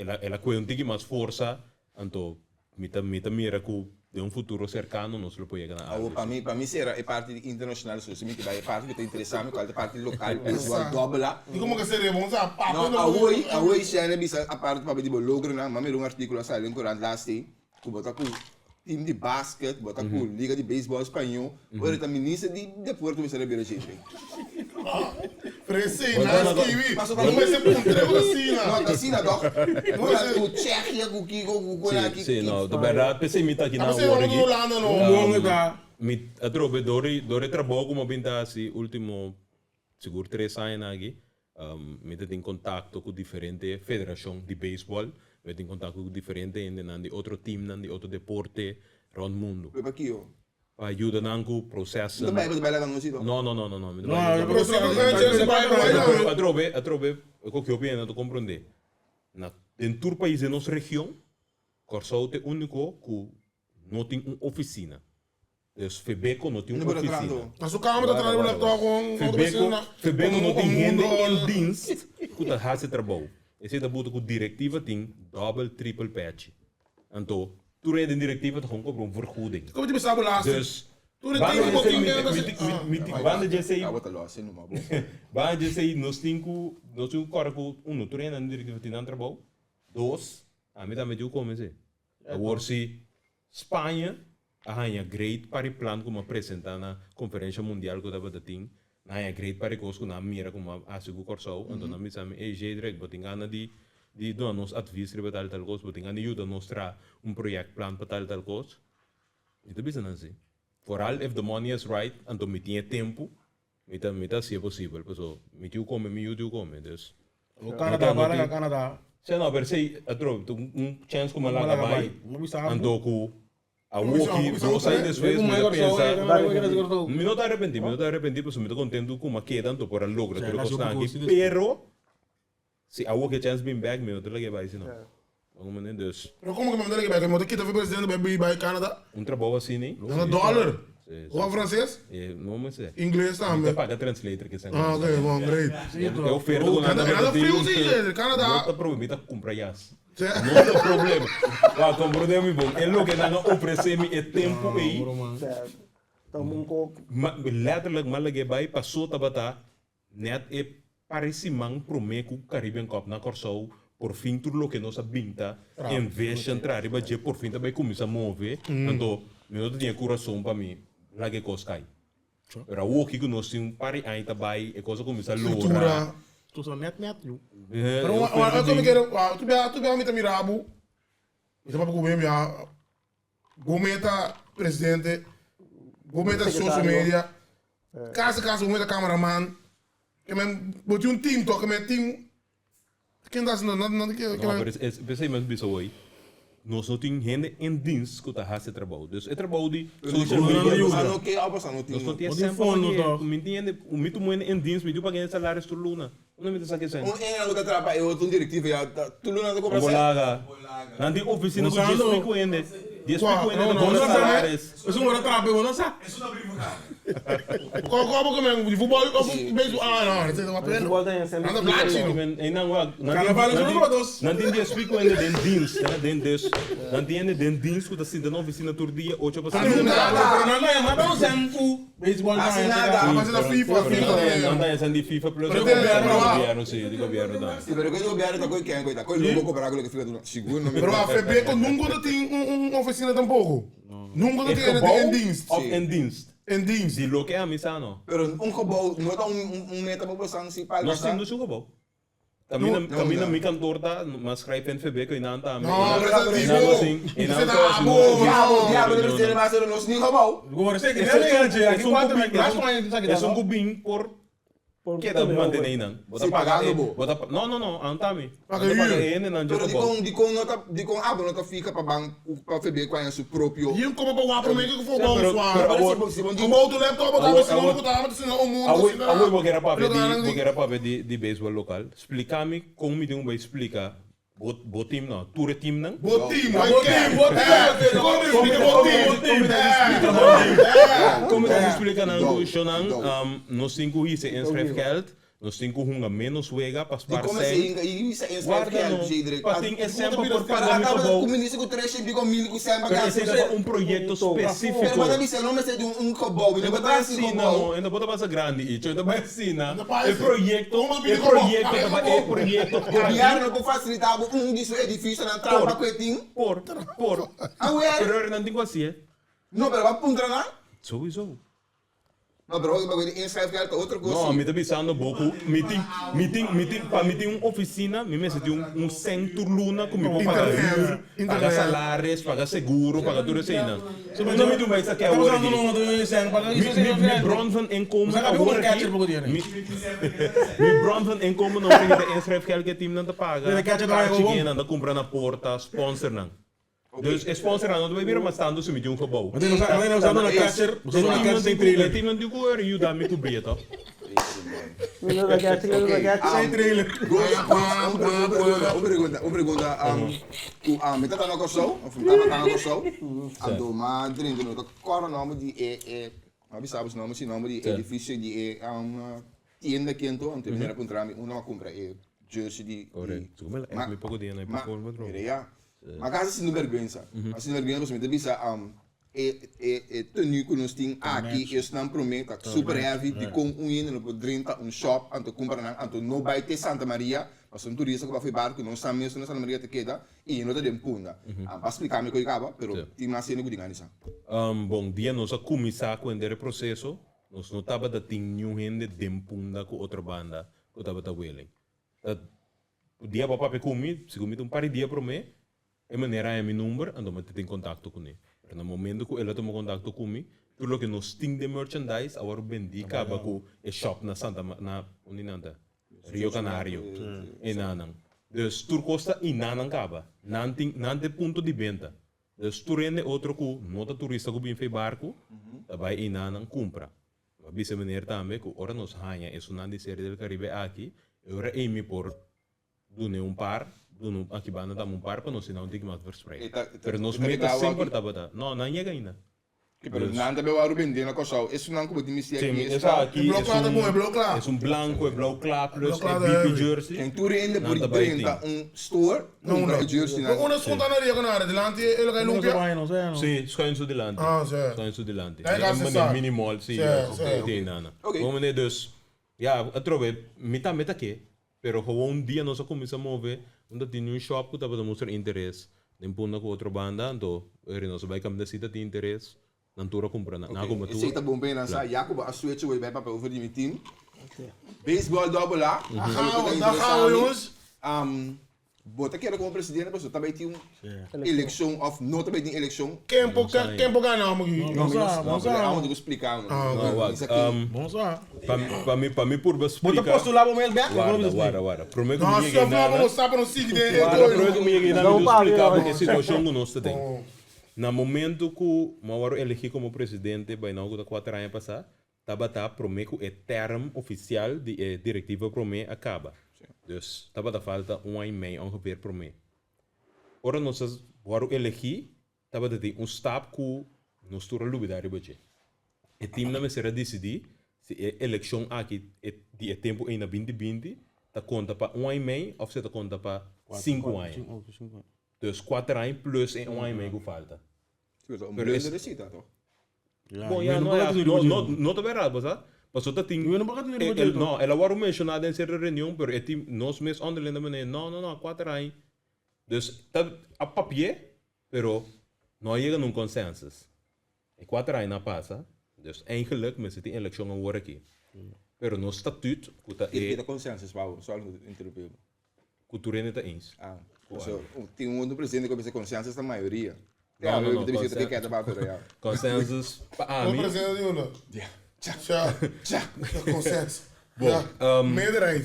el a el a kue un tiki mas forsa, anto mi ta mi ta mira ku den un futuro serkano nos lo por yega na algu Awo, pa así. mi, pa mi sera e parti di internashonal so, si mi ke bai e parti ku ta interesá mi, kual ta e parti lokal, baseball dòbel a. Di komo ke seria bo sa papia No, awoi, awoi Shane a bisa aparte papia di bo logronan, m'a mira un artíkulo a sali den korant laatst ei, Ku bo ta ku team di basket, bo ta ku liga di baseball spañó, ora ta minister di deporte mester a bira jefe. Presi, na skibi. Bo mester puntra bo asina. No, ta asina toch? Bo ta ku Tsjechië, ku kiko, ku kua Si, si, no, de bèrdat p'esei mi ta aki na Apesei awor bo aki. no Hulanda no. Bon e ta. Mi atrobe dor di dor e trabou ku mi a bin ta hasi ultimo sigur tres añanan aki, Mi ta tin kontakto ku diferente federashon di beisbòl, mi ta tin kontakto ku diferente hendenan di otro timnan, di otro deporte rònt mundu. Pero pa kio? Pa yuda nan ku prosesonan. No ta bai bo ta bai laga nos i No, no, no, no, no. Mi ta No, bai pero Pero atrobe, atrobe, e koki hopi hende no ta komprondé. Na den tur pais den nos region, Kòrsou ta e úniko ku no tin un ofisina. Dus Febeco no tin un No por oficina. atrás, Na su kamer ta traha un laptop con Febeco, Febeco no tin hende in in dienst ku ta hasi trabou. Esei ta buta ku direktiva tin dòbel, tripel pèchi. Anto, tur hende den direktiva ta gewoon kobra un vergoeding. Como ti bisa belasting? Dus, Tur e banda tempo di bo esei, tin mi, hende mi, ah. mi, mi, banda di esei, Abo ta los, no ma bo. banda di esei nos tin ku, nos tin ku kòrda ku, uno, tur hende den direktiva tin nan trabou. Dos, ami tambe tin ku kome esei. Awor si Spaña a haña great pa e plan ku mi a presentá na konferensha mundial ku tabata tin, nan a haña great pa e kos ku nan a mira ku mi a hasi ku Kòrsou, anto nan a bisa mi, ey Jedrek, bo tin gana di di duna nos advis riba tal i tal kos, bo tin gana di yuda nos traha un proyektplan pa tal i tal kos? Mi ta bisa nan si. Foral if the money is right, anto mi tin e tempu, mi ta mi ta hasié posibel, paso mi tin ku kome, mi yu tin ku kome, dus. Canada, bala ka Canada. Sí, no, pero esei atrobe ta un chèns ku mi a laga bai, anto ku awoki dos aña despues mi ta pensa, mi no ta arepentí, mi no ta arepentí pasobra mi ta kontentu ku mi a keda anto por a logra tur e kosnan aki, pero si awoki e chèns bin bèk mi no ta lag'é bai si no. Dus. Pero komo ku mi no ta lag'é bai? Mi no ta kita for presidente bai bai Canada? Un trabou asina. Gana dòler. Hopi franses? No me sé. Ingles tambe. Mi ta paga translator kisa. Ah, ok, bon, great. E oferta ku nan ta Nada friu si, Canada. No ta problema, mi ta kumpra jas. No ta problema. Wak, komprende mi bon. E loke nan a ofrese mi e tempu ei. Letterlijk mi a lag'é bai paso tabata Net e par e siman promé ku Caribbean Cup na Kòrsou, por fin tur loke nos a bin ta envision tra riba dje por fin ta bai kuminsá move, anto mi no ta tin e kurason pa mi laga e kos kai. Pero awoki ku nos tin un par di aña ta bai, e kos a kuminsá lora. Tur net net yu. Pero tu bia mi ta mira bo, mi ta papia ku bo mi a Bo meta presidente, bo meta social media, casi casi bo meta cameraman. Ke men bo tin un team toch, ke men team ken ta haciendo nada nada ke No, pero es pesey mi a bisa hoy, nos no tin hende en dienst ku ta hasi e trabou. Dus e trabou di social media Nos no ke of nos no tin. Nos no tin e sèn pa paga. Mi tin hende, mi tin un hende en dienst, mi tin paga hende salaris tur luna. Un ena ku ta traha pa e otro un direktiva ya ta tur luna ta kobra sèn. Bolaga. Nan tin ofisina ku dies piku hende. Dies piku hende ta kobra salaris. Esun ora traha pa e bo no sa. Ko bo ke men di futbol of beisbol ah no ese ta papel. Nan ta blachi no. Einan wak nan tin dies piku hende den dienst den dus nan tin hende den dienst ku ta sinta na ofisina tur dia ocho pa seis. Pero nan ta yama ta un sèn ku. Baseball ta Hasi nada. Ah, mas e ta FIFA, FIFA tambe. Nan ta esan di FIFA plus di gobierno, si, di gobierno tambe. Si, pero ku di gobierno ta koe ken koe ta koe lobo kobra ku loke FIFA duna. Sigur no mi. Pero AFP ko nunca ta tin un oficina tampoco. Nunca ta tin gebouw en dienst. Of en dienst. En dienst. Di loke ami sa no. Pero un gebouw no ta un meta pa bo san si pa Nos alcansa. tin nos un gebouw. Caminda caminda mi kantoor ta, mas schrijf NVB ku einan tambe. No, pero esa Einan tipo. nos tin, einan Ese ta ta hasi abo. nos Diabo, diabo, de presidente mas pero nos ni gebouw. Esun ku bin por keda mantene einan. Bo ta Si, paga pagando e, bo. bo ta no no no, anta mi. Paga Bo ta paga huur. e hendenan dje Pero gebouw. dikon dikon no ta dikon abo no ta fika pa ban pa FB ku haña su propio. Yin komo pa wak prome ke for Sí, bou pero- swa. pero awor- Pero si bo- si bo- Como tu laptop bo ta Awor- si no awor- ku ta si no un mundo Awor si na. awor bo kere papia di Pero bo kere papia di di beisbol lokal. Splika mi kon mi tin ku bai splika bo bo team no, tur e teamnan. Bo team, Bo team, bo team. Kon mi splika bo team? Kon mi ta splika nan ku shownan nos tin ku hisa inschrijfgeld Nos tin ku hunga ménos wega pa Di spar kome sèn. se hinga i sa inschrijf Warda geld, no, Jedrek. pa tin e sèn pa por Pero paga mi akaba gebouw. ku minister ku tres i biko mil ku sèn pa Pero gasta. esei ta pa un proyekto Pero spesífiko. bo ta bisa no mester di un gebouw, mi E no bo por ta traha sin asina gebouw. no, e no por ta pasa grandi icho, e ta bai asina. No pa E ese. proyekto, Como e pidi gebouw, proyekto paga ta pa e gebouw. proyekto aki. Gobièrnu no por fasilitá bo un di su edifisionan Por, trampa ku e tin. por, por. Awer. Pero nan tin ku hasié. No, pero bo a puntra nan? Souiso. No, pero hopi bagulho di inschrijfgeld ta otro cos No, si. mi ta bisando bo cu mi tin, mi tin, mi tin, pa mi tin un oficina, mi mester tin un, un cent tur luna cu mi por paga Internet, huur, paga internet. salaris, paga seguro, paga tur eseinan. No mi tin un bay saca awor aki. Mi, mi, mi bron van inkomen awor aki, mi, mi bron van inkomen awor aki ta inschrijfgeld cu e teamnan ta paga, kaartje nan ta cumpra na porta, sponsornan. Dus e sponsornan no ta bay bira mas tantu si mi tin un gebouw. E teamnan tin cu yuda mi cubri e toh. Ok, trailer. Un pregunta, un pregunta, un pregunta. Ku mi ta na Kòrsou, òf mi tabata na Kòrsou, anto m'a drenta no ta kòrda nòmber di e e, m'a bisa bo su nòmber si nòmber di e edifisio di e tienda aki anto, anto e manera a puntra mi unda m'a kumpra e jersey di Correcto. Su kumela Ma mi poko dia na e ma poko ma mira ya. Ma kasi sinti bèrgwensa. A sinti bèrgwensa pasobra mi ta bisa e e e tenue ku nos tin aki esnan promé ta super heavy dikon un hende no por drenta un shop anto kumpra nan anto no bai te Santa Maria pasobra un turista ku bai for e barku no sa mes unda Santa Maria ta keda i no ta den Punda. Pa splika mi koe kaba pero tin mas hende ku tin gana di sa. Bon dia nos a kuminsá ku henter e proseso nos no tabata tin niun hende den Punda ku otro banda ku tabata willing. Ta dia bo a papia ku mi segun mi ta un par di dia promé E manera a mi number, anto mi ta tin kontakto kuné. Pero na momento ku el a tuma kontakto ku mi, tur loke nos tin den merchandise a wòrdu bendí kaba ku e shop na Santa Ma, na, unda nan ta? Rio Canario, enanan. Dus tur kos ta inanan kaba. Nan tin, nan ta e punto di benta. Dus tur hende otro ku no ta turista ku bin fei barku, ta bai enanan kumpra. Mi a bisa meneer tambe ku ora nos haña esunnan di Serie del Caribe aki, e ora ei mi por Dun'e un par, duna un aki banda tambe un par pa nos sina un tiki mas verspreid. E ta- e ta- Pero nos e ta meta regalo semper aki? tabata, no, nan yega ainda. Ke pero Dus- nan ta bewa rubendé na Kòrsou. Esunnan ku bo tin misti Sí, aki mi es esa pa aki E blou es kla ta bon, e un, blou kla. es un blanco, e blou kla plus Blou e kla ta BP heavy. jersey. Ken tur hende Nan por ta bai drenta tin. un store, No, kumpra no. e jersey nan. Pero una skonta na Rio Canario, dilanti e loke lumpia. Sí, schuin su dilanti. Ah, sí. Schuin su dilanti. Daar E gaat ze meneer staan. mini mall, sí, Sí, ja, sí. oké, oké, nana. Oké. Bon meneer, dus, ja, atrobe, mi tambe ta ke. Pero gewoon dia nos a cuminsa move, unda tin un shop cu tabata mustra interes den punda cu otro banda, anto eri nos a bay caminda si ta tin interes, nan tur a cumpra, nan a Ok, cumpra tur. esey ta bon p'e nan sa, ya cu bo a switch away bay papia over di mi team. Baseball double A, pa loke ta Daar gaan we interesa mi. jongens. Bo ta kere komo presidente pasobra ta bay tin un elekshon of no ta bay tin elekshon. Ken por ken por gana amo aki? Bon sa, bon sa. Amo tin ku splika amo. No, wak, Bon sa. Pa mi pa mi purba Bo ta splika. postula bo mes bek? Warda, warda, warda. Prome ku No, mi yega si of no einan, bo sa pa no sigui den e warda, koe. prome ku mi yega einan mi No, tin splika bo Pablo. e situashon ku nos ta den. Na momento ku mi a wòrdu elegi komo presidente bai nou ku ta kuater aña pasá, Tabata promé ku e tèrm ofisial di e direktiva promé a kaba. Dus tabata falta un aña i mei ongeveer promé. Ora nos a wòrdu elegí, tabata tin un stap ku nos tur a lubidá riba dje. E timnan mester a disidí si e elekshon aki di e tempu ei na 2020 ta konta pa un aña i mei òf si e ta konta pa sinku aña. Dus kuater aña plus e un aña i mei ku falta. Pero un Pero blender es- de cita, toch? Bon, ja, no, ja, no, no, no ta verdad, bo sa? Paso ta tin... Yo no por tener el, no, el a wòrdu menshoná den sierto reunion, pero e tin nos mes onderling ta manera, no, no, no, kuater aña. Dus ta a papié, pero no a yega na un consensus. E kuater aña a pasa, dus eigenlijk mester tin elekshon awor aki. Pero nos statuut, ku ta Kiko e, ta consensus, Pablo? Sorry ku interrumpí bo. Ku tur hende ta eens. Ah, so, tin un otro presidente ku a bisa consensus ta mayoria. No, no, no, Te bisa te keda pa pero ya. Consensus pa ami. Un presidente di uno. Ja. Tja. Tja. Consensus. Bon, Ja. Meerderheid.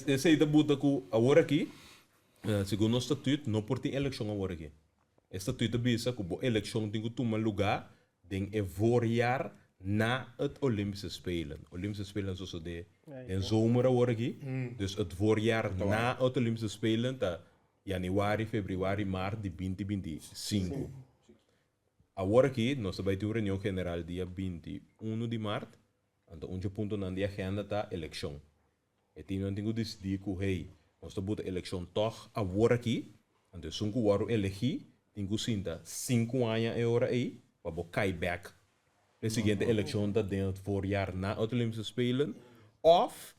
Esei ta buta ku awor aki, segun nos statuut, no por tin elekshon awor aki. E statuut ta bisa ku bo elekshon tin ku tuma lugá den e voorjaar na het Olympische Spelen. Olympische Spelen sosodé den zomer awor aki, dus het voorjaar na het Olympische Spelen ta januari, februari, maart di 2025. Awor aki nos ta bai tin un reunion general dia 21 di maart, anto un dje puntonan di agenda ta elekshon. E timnan tin ku disidí ku, hey, nos ta buta elekshon tòg awor aki, anto esun ku wòrdu elegí tin ku sinta sinku aña e ora ei pa bo kai bèk. E siguiente elekshon ta den het voorjaar na het Olympische Spelen, òf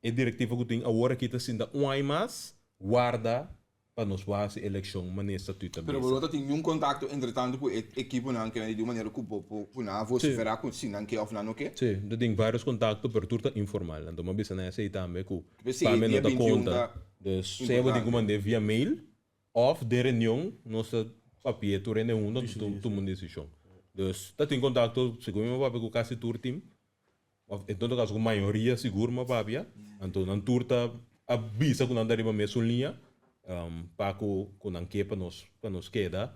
e direktiva ku tin awor aki ta sinta un aña mas warda Pa nos por hasi elekshon manera statuut ta Pero bo bisa. no ta tin niun kontakto entretanto ku e ekiponan ke di un manera ku bo por ku nan a vosiferá ku si nan ke òf nan no ke? Sí, ta tin vários kontakto pero tur ta informal. Anto mi a bisa nan esei tambe ku P'esei pa e mi no dia ta 21 konta. ta Dus sea bo tin ku importante. mand'é via mail òf den reunion nos ta papia tur hende huntu anto tuma un desishon. Dus ta tin kontakto segun mi a papia ku kasi tur tim. Of en todo caso cu mayoria sigur ma papia, anto nan tur ta a bisa cu nan ta riba mesun liña pa cu cu nan ke pa nos pa nos keda,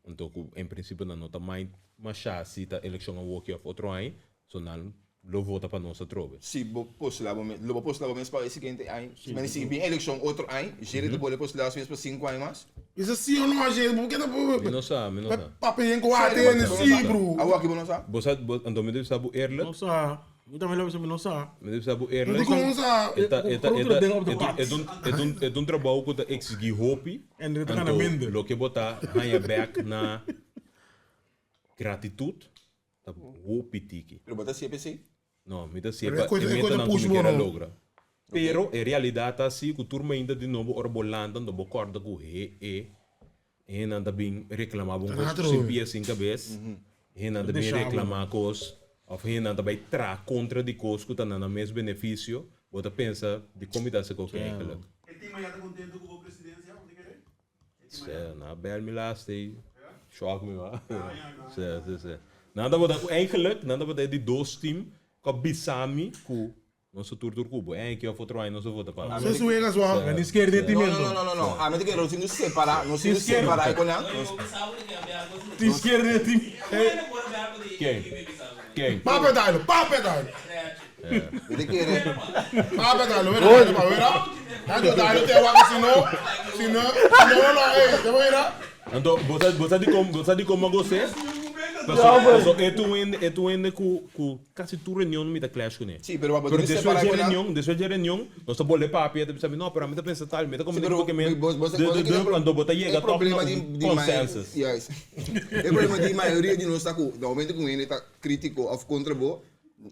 anto cu en principio nan no ta mind masha si ta eleccion awoki of otro aña, so nan. lo vota pa nos atrobe. Si bo postula bo mes, lo bo postula bo mes pa e siguiente aña? Si si bin elekshon otro aña, Jerry ta bolbe postula su mes pa sinku aña mas? Bisa si o no Jerry, bo keda Mi no sa, mi no sa. Papia yen ku ATN si bro. Awor aki bo no sa? Bo sa, bo, anto mi ta bisa bo eerlijk. No sa. Mi tambe lo bisa mi no sa. Mi ta bisa bo eerlijk. Di kon sa? E ta, e ta, e ta, e ta, e ta un, e ta un, e ta un trabou ku ta eksigí hopi. En ta gana Anto minder. loke bo ta haña bèk na gratitut ta hopi tiki. Pero bo ta siep esei? No, mi ta siep e metanan ku mi kier a logra. Pero e realidat ta asi ku tur mainta di nobo ora bo lanta anto bo kòrda ku he e hendenan ta bin reklamá bo un kos sin pia sin kabes, hendenan ta bin reklamá kos òf hendenan ta bai traha kontra di kos ku ta na nan mes benefisio, bo ta pensa dikon mi ta hasi koke eigenlijk. E tim ayá ta kontentu ku bo presidensia, bo ta kere? Sè, na bel mi laatste ei. Shock mi wa. Sè, sè, sè. Nan tabata, eigenlijk, nan tabata e di dos team ku a bisa mi ku nos a tur tur ku bo. Eén keer of otro aña nos a vota pa bo. Sè su wega su Nan di sker den team No, no, no, no, no. Ami ta kere nos tin ku separa, nos tin ku separa e konan. Tin sker den team. Ken? Ken? Papia Dailo, papia Dailo. Mi ta kere. Papia Dailo, wera, wera, pa wera. Tanto Dailo te wak si no, si no, si no, no, ey, te wera. Anto, bo sa, bo sa di kon, bo sa di kon mi a gos'é? Paso, paso e ta un hende, e ta un hende ku, ku kasi tur reunion mi ta clash kuné. Sí, pero bo Pero tin ku despues separa dje ku nan. reunion, despues dje reunion, nos ta bolbe papia, ta bisa mi, no, pero ami ta pensa tal, mi ta Sí, komende pero ku men, bo, bo, de, bo de, sa kiko de, anto bo ta e yega tòg na problema di, un di mayo, consensus. juist. E problema di mayoria di nos ta ku na momento ku un hende ta kritiko òf kontra bo,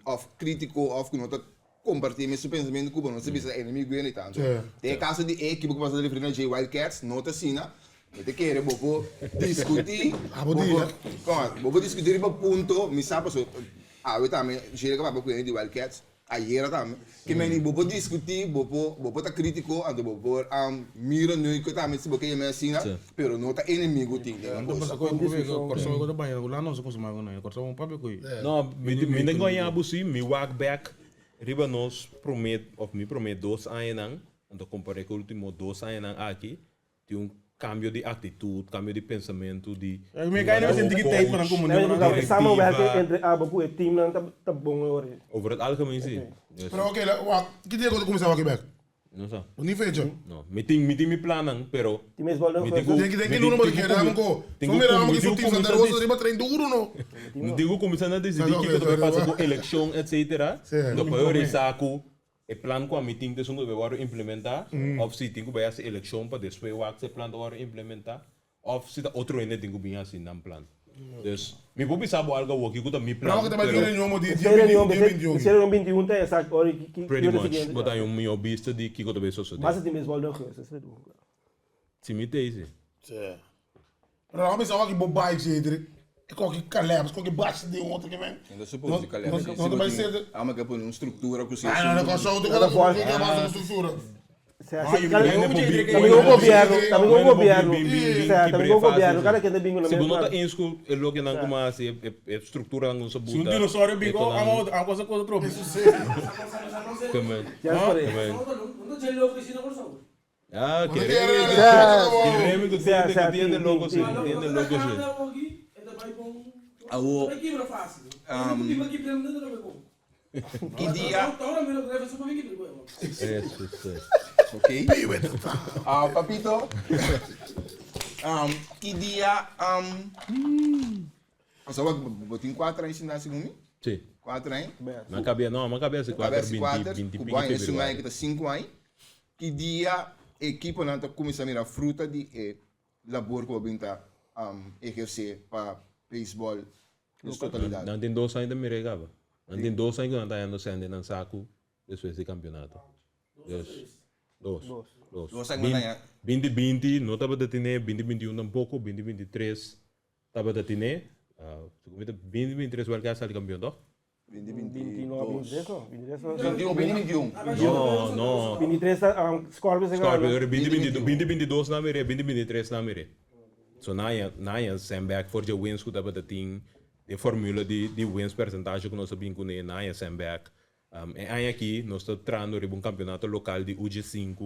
òf kritiko òf ku no ta kompartí e mesun pensamentu ku bo, no ta bisa enemigo hende tantu. Den e kaso di e ekipo ku bo a referí na dje, Wildcats, no ta asina. Mi ta kere bo por diskutí, bo por, kòm, bo por diskutí riba punto, mi sa pasobra awe tambe Jerry a papia ku hende di Wildcats, Ayera tambe. Ke meni bo por diskutí, bo por bo por ta krítiko, anto bo por mira nuiko tambe si bo ke yama asina, pero no ta enemigo tin den e kos. Kòrsou ta baña ku lana nos a konsumá ku nan. Kòrsou un papia ku No, mi mi ta goña bo si, mi wak bek riba nos promé òf mi promé dos añanan, anto kompar'é ku último dos añanan aki, Tin un cambio di actitud, cambio di pensamentu di Mi kai no sinti ki tijd pa nan comunica nan. Directiva. Samenwerking entre abo cu e teamnan ta bon e ora ei. Over het algemeen si. Pero oke, wak, ki dia ku ta kuminsá wak bek? No sa. Bo ni fecha? No. Mi tin, mi tin mi plannan, pero. Tin mes bal den Mi tin ku. Den ki den ki luna bo ta kere dame ko? Tin So ku mira amo mi ki tin su ku team Santa kuminsá Rosa dis riba train duro no. Mi tin ku kuminsá na disidí kiko ta bai pasa ku elekshon etcetera. Lo por realisá ku E plan ku ami tin ta esun ku debe wòrdu implementá, òf si tin ku bai hasi elekshon pa despues wak si e plan ta wòrdu implementá, òf si ta otro hende tin ku bin hasi nan plan. Dus, mi por bisa bo algu awoki ku ta mi plan, pero pretty much bo ta haña un mihó bista di kiko ta bai sosodé. Si mi ta ei si. Pero nan bisa wak bo bai Jedrick, e koki Caleb, e koki bash di un otro ke men. No ta suppose di Caleb. No ta bai ser. Amo ke pone un structura ku si. Ay no, no, so tu kono ku ke basa ku structura. También un gobierno, también un gobierno, también un gobierno, cada quien ta bingo na Si bo no ta mes eens ku e loke nan kuma hasi, e structura nan ku sa buta. Si un dinosaurio bingo, amo amo cosa cosa tropi. Kemen. Kemen. Ah, keremi ku tiende, ku tiende loko si, tiende loko si. Awo, ki dia? Eso si. Ok. Ah, papito. Ki dia, pasobra bo tin kuater aña sinta segun mi? Si. Kuater aña? Nan kabia, no, nan kabia si kuater, binti, binti Ku piki bo aña esun februari. aña ku ta sinku aña. Ki dia ekiponan ta kuminsá mira fruta di e labor ku bo bin ta ehersé pa beisbòl den su totalidat? Nan tin dos aña ta mira e kaba. Nan tin dos aña ku nan ta hañando sèn den nan saku despues di kampionato. Dus, dos. Dos. Dos aña ku nan ta haña. Binti binti no tabata tene, binti 21 tampoko, binti 23 tabata tene. Segun mi ta binti 23 wèlke a sali kampion tòg? 29, 23 no, 23 no. 21, 2021. No, no. 23 ta um, Scorpions a gana. Scorpions, 2022, 2022 na mir'é, 2023 na mir'é. So nan haña, nan haña sèn bèk for dje wins ku tabata tin, e formula di di wins percentage ku nos a bin kuné, nan haña sèn bèk. Um, e aña aki nos ta trahando riba un kampionato lokal di UG5,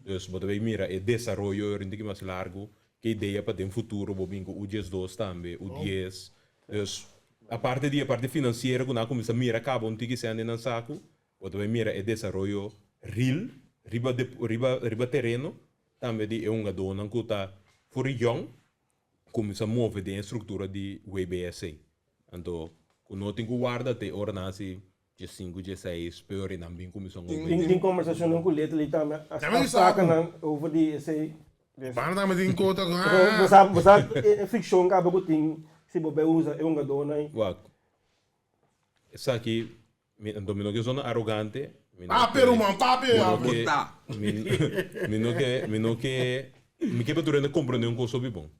dus bo ta bay mira e desaroyo rinti ki mas largu, ke idea pa den futuro bo bin ku U12 tambe, U10, dus. Aparte di e parti finansiero ku nan a kuminsá mira kaba un tiki sèn den nan saku, bo ta bai mira e desaroyo real riba riba riba tereno tambe di e hungadónan ku ta for di yòn kuminsá move den e struktura di WBSC. Anto ku no tin ku warda te ora nan hasi diesinku, dieseis, peor i nan bin kuminsá move. Tin tin kombersashonnan ku Little tambe a Tambe a sa saka ku. nan over di esei. Banda tambe tin kota ku Bo sa bo sa e frikshon kaba ku tin si bo bai usa e hungadónan. Wak, esaki mi anto mi no ke zona arogante, mi no Papia ke ruman, papia mi no ya. ke Bota. mi mi no ke mi no ke mi ke pa tur hende komprende un kos hopi bon.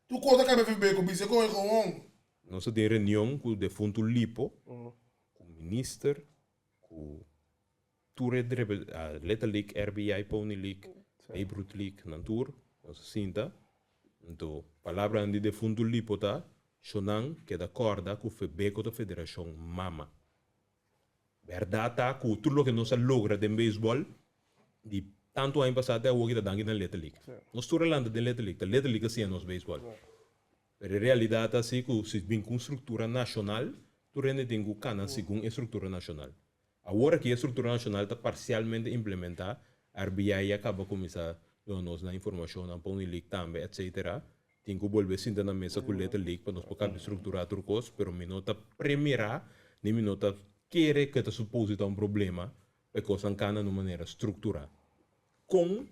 Tur kos a kaba FB ku bisa kohe gewoon. Nos a tin reunion ku defuntu Lipo, ku minister, ku tur e Little League, RBI, Pony League, Babe Ruth League, nan tur nos a sinta. Anto palabranan di defuntu Lipo ta, Shonan keda kòrda ku Febeko ta federashon mama. Bèrdat ta ku tur loke nos a logra den beisbòl di tantu aña pasá te awoki ta danki na Little League. Nos tur a lanta den Little League, ta Little League a siña nos beisbòl. Pero e realidat ta si ku si bin ku un struktura nashonal, tur hende tin ku kana segun e struktura nashonal. Awor aki e struktura nashonal ta parsialmente implementá, RBI ya kaba kuminsá duna nos nan informashonnan, Pony League tambe, etcetera. Tin ku bolbe sinta na mesa ku Little League pa nos por kaba strukturá tur kos, pero mi no ta premirá ni mi no ta kere ku e ta suposi ta un problema pa e kosnan kana na un manera strukturá. Kon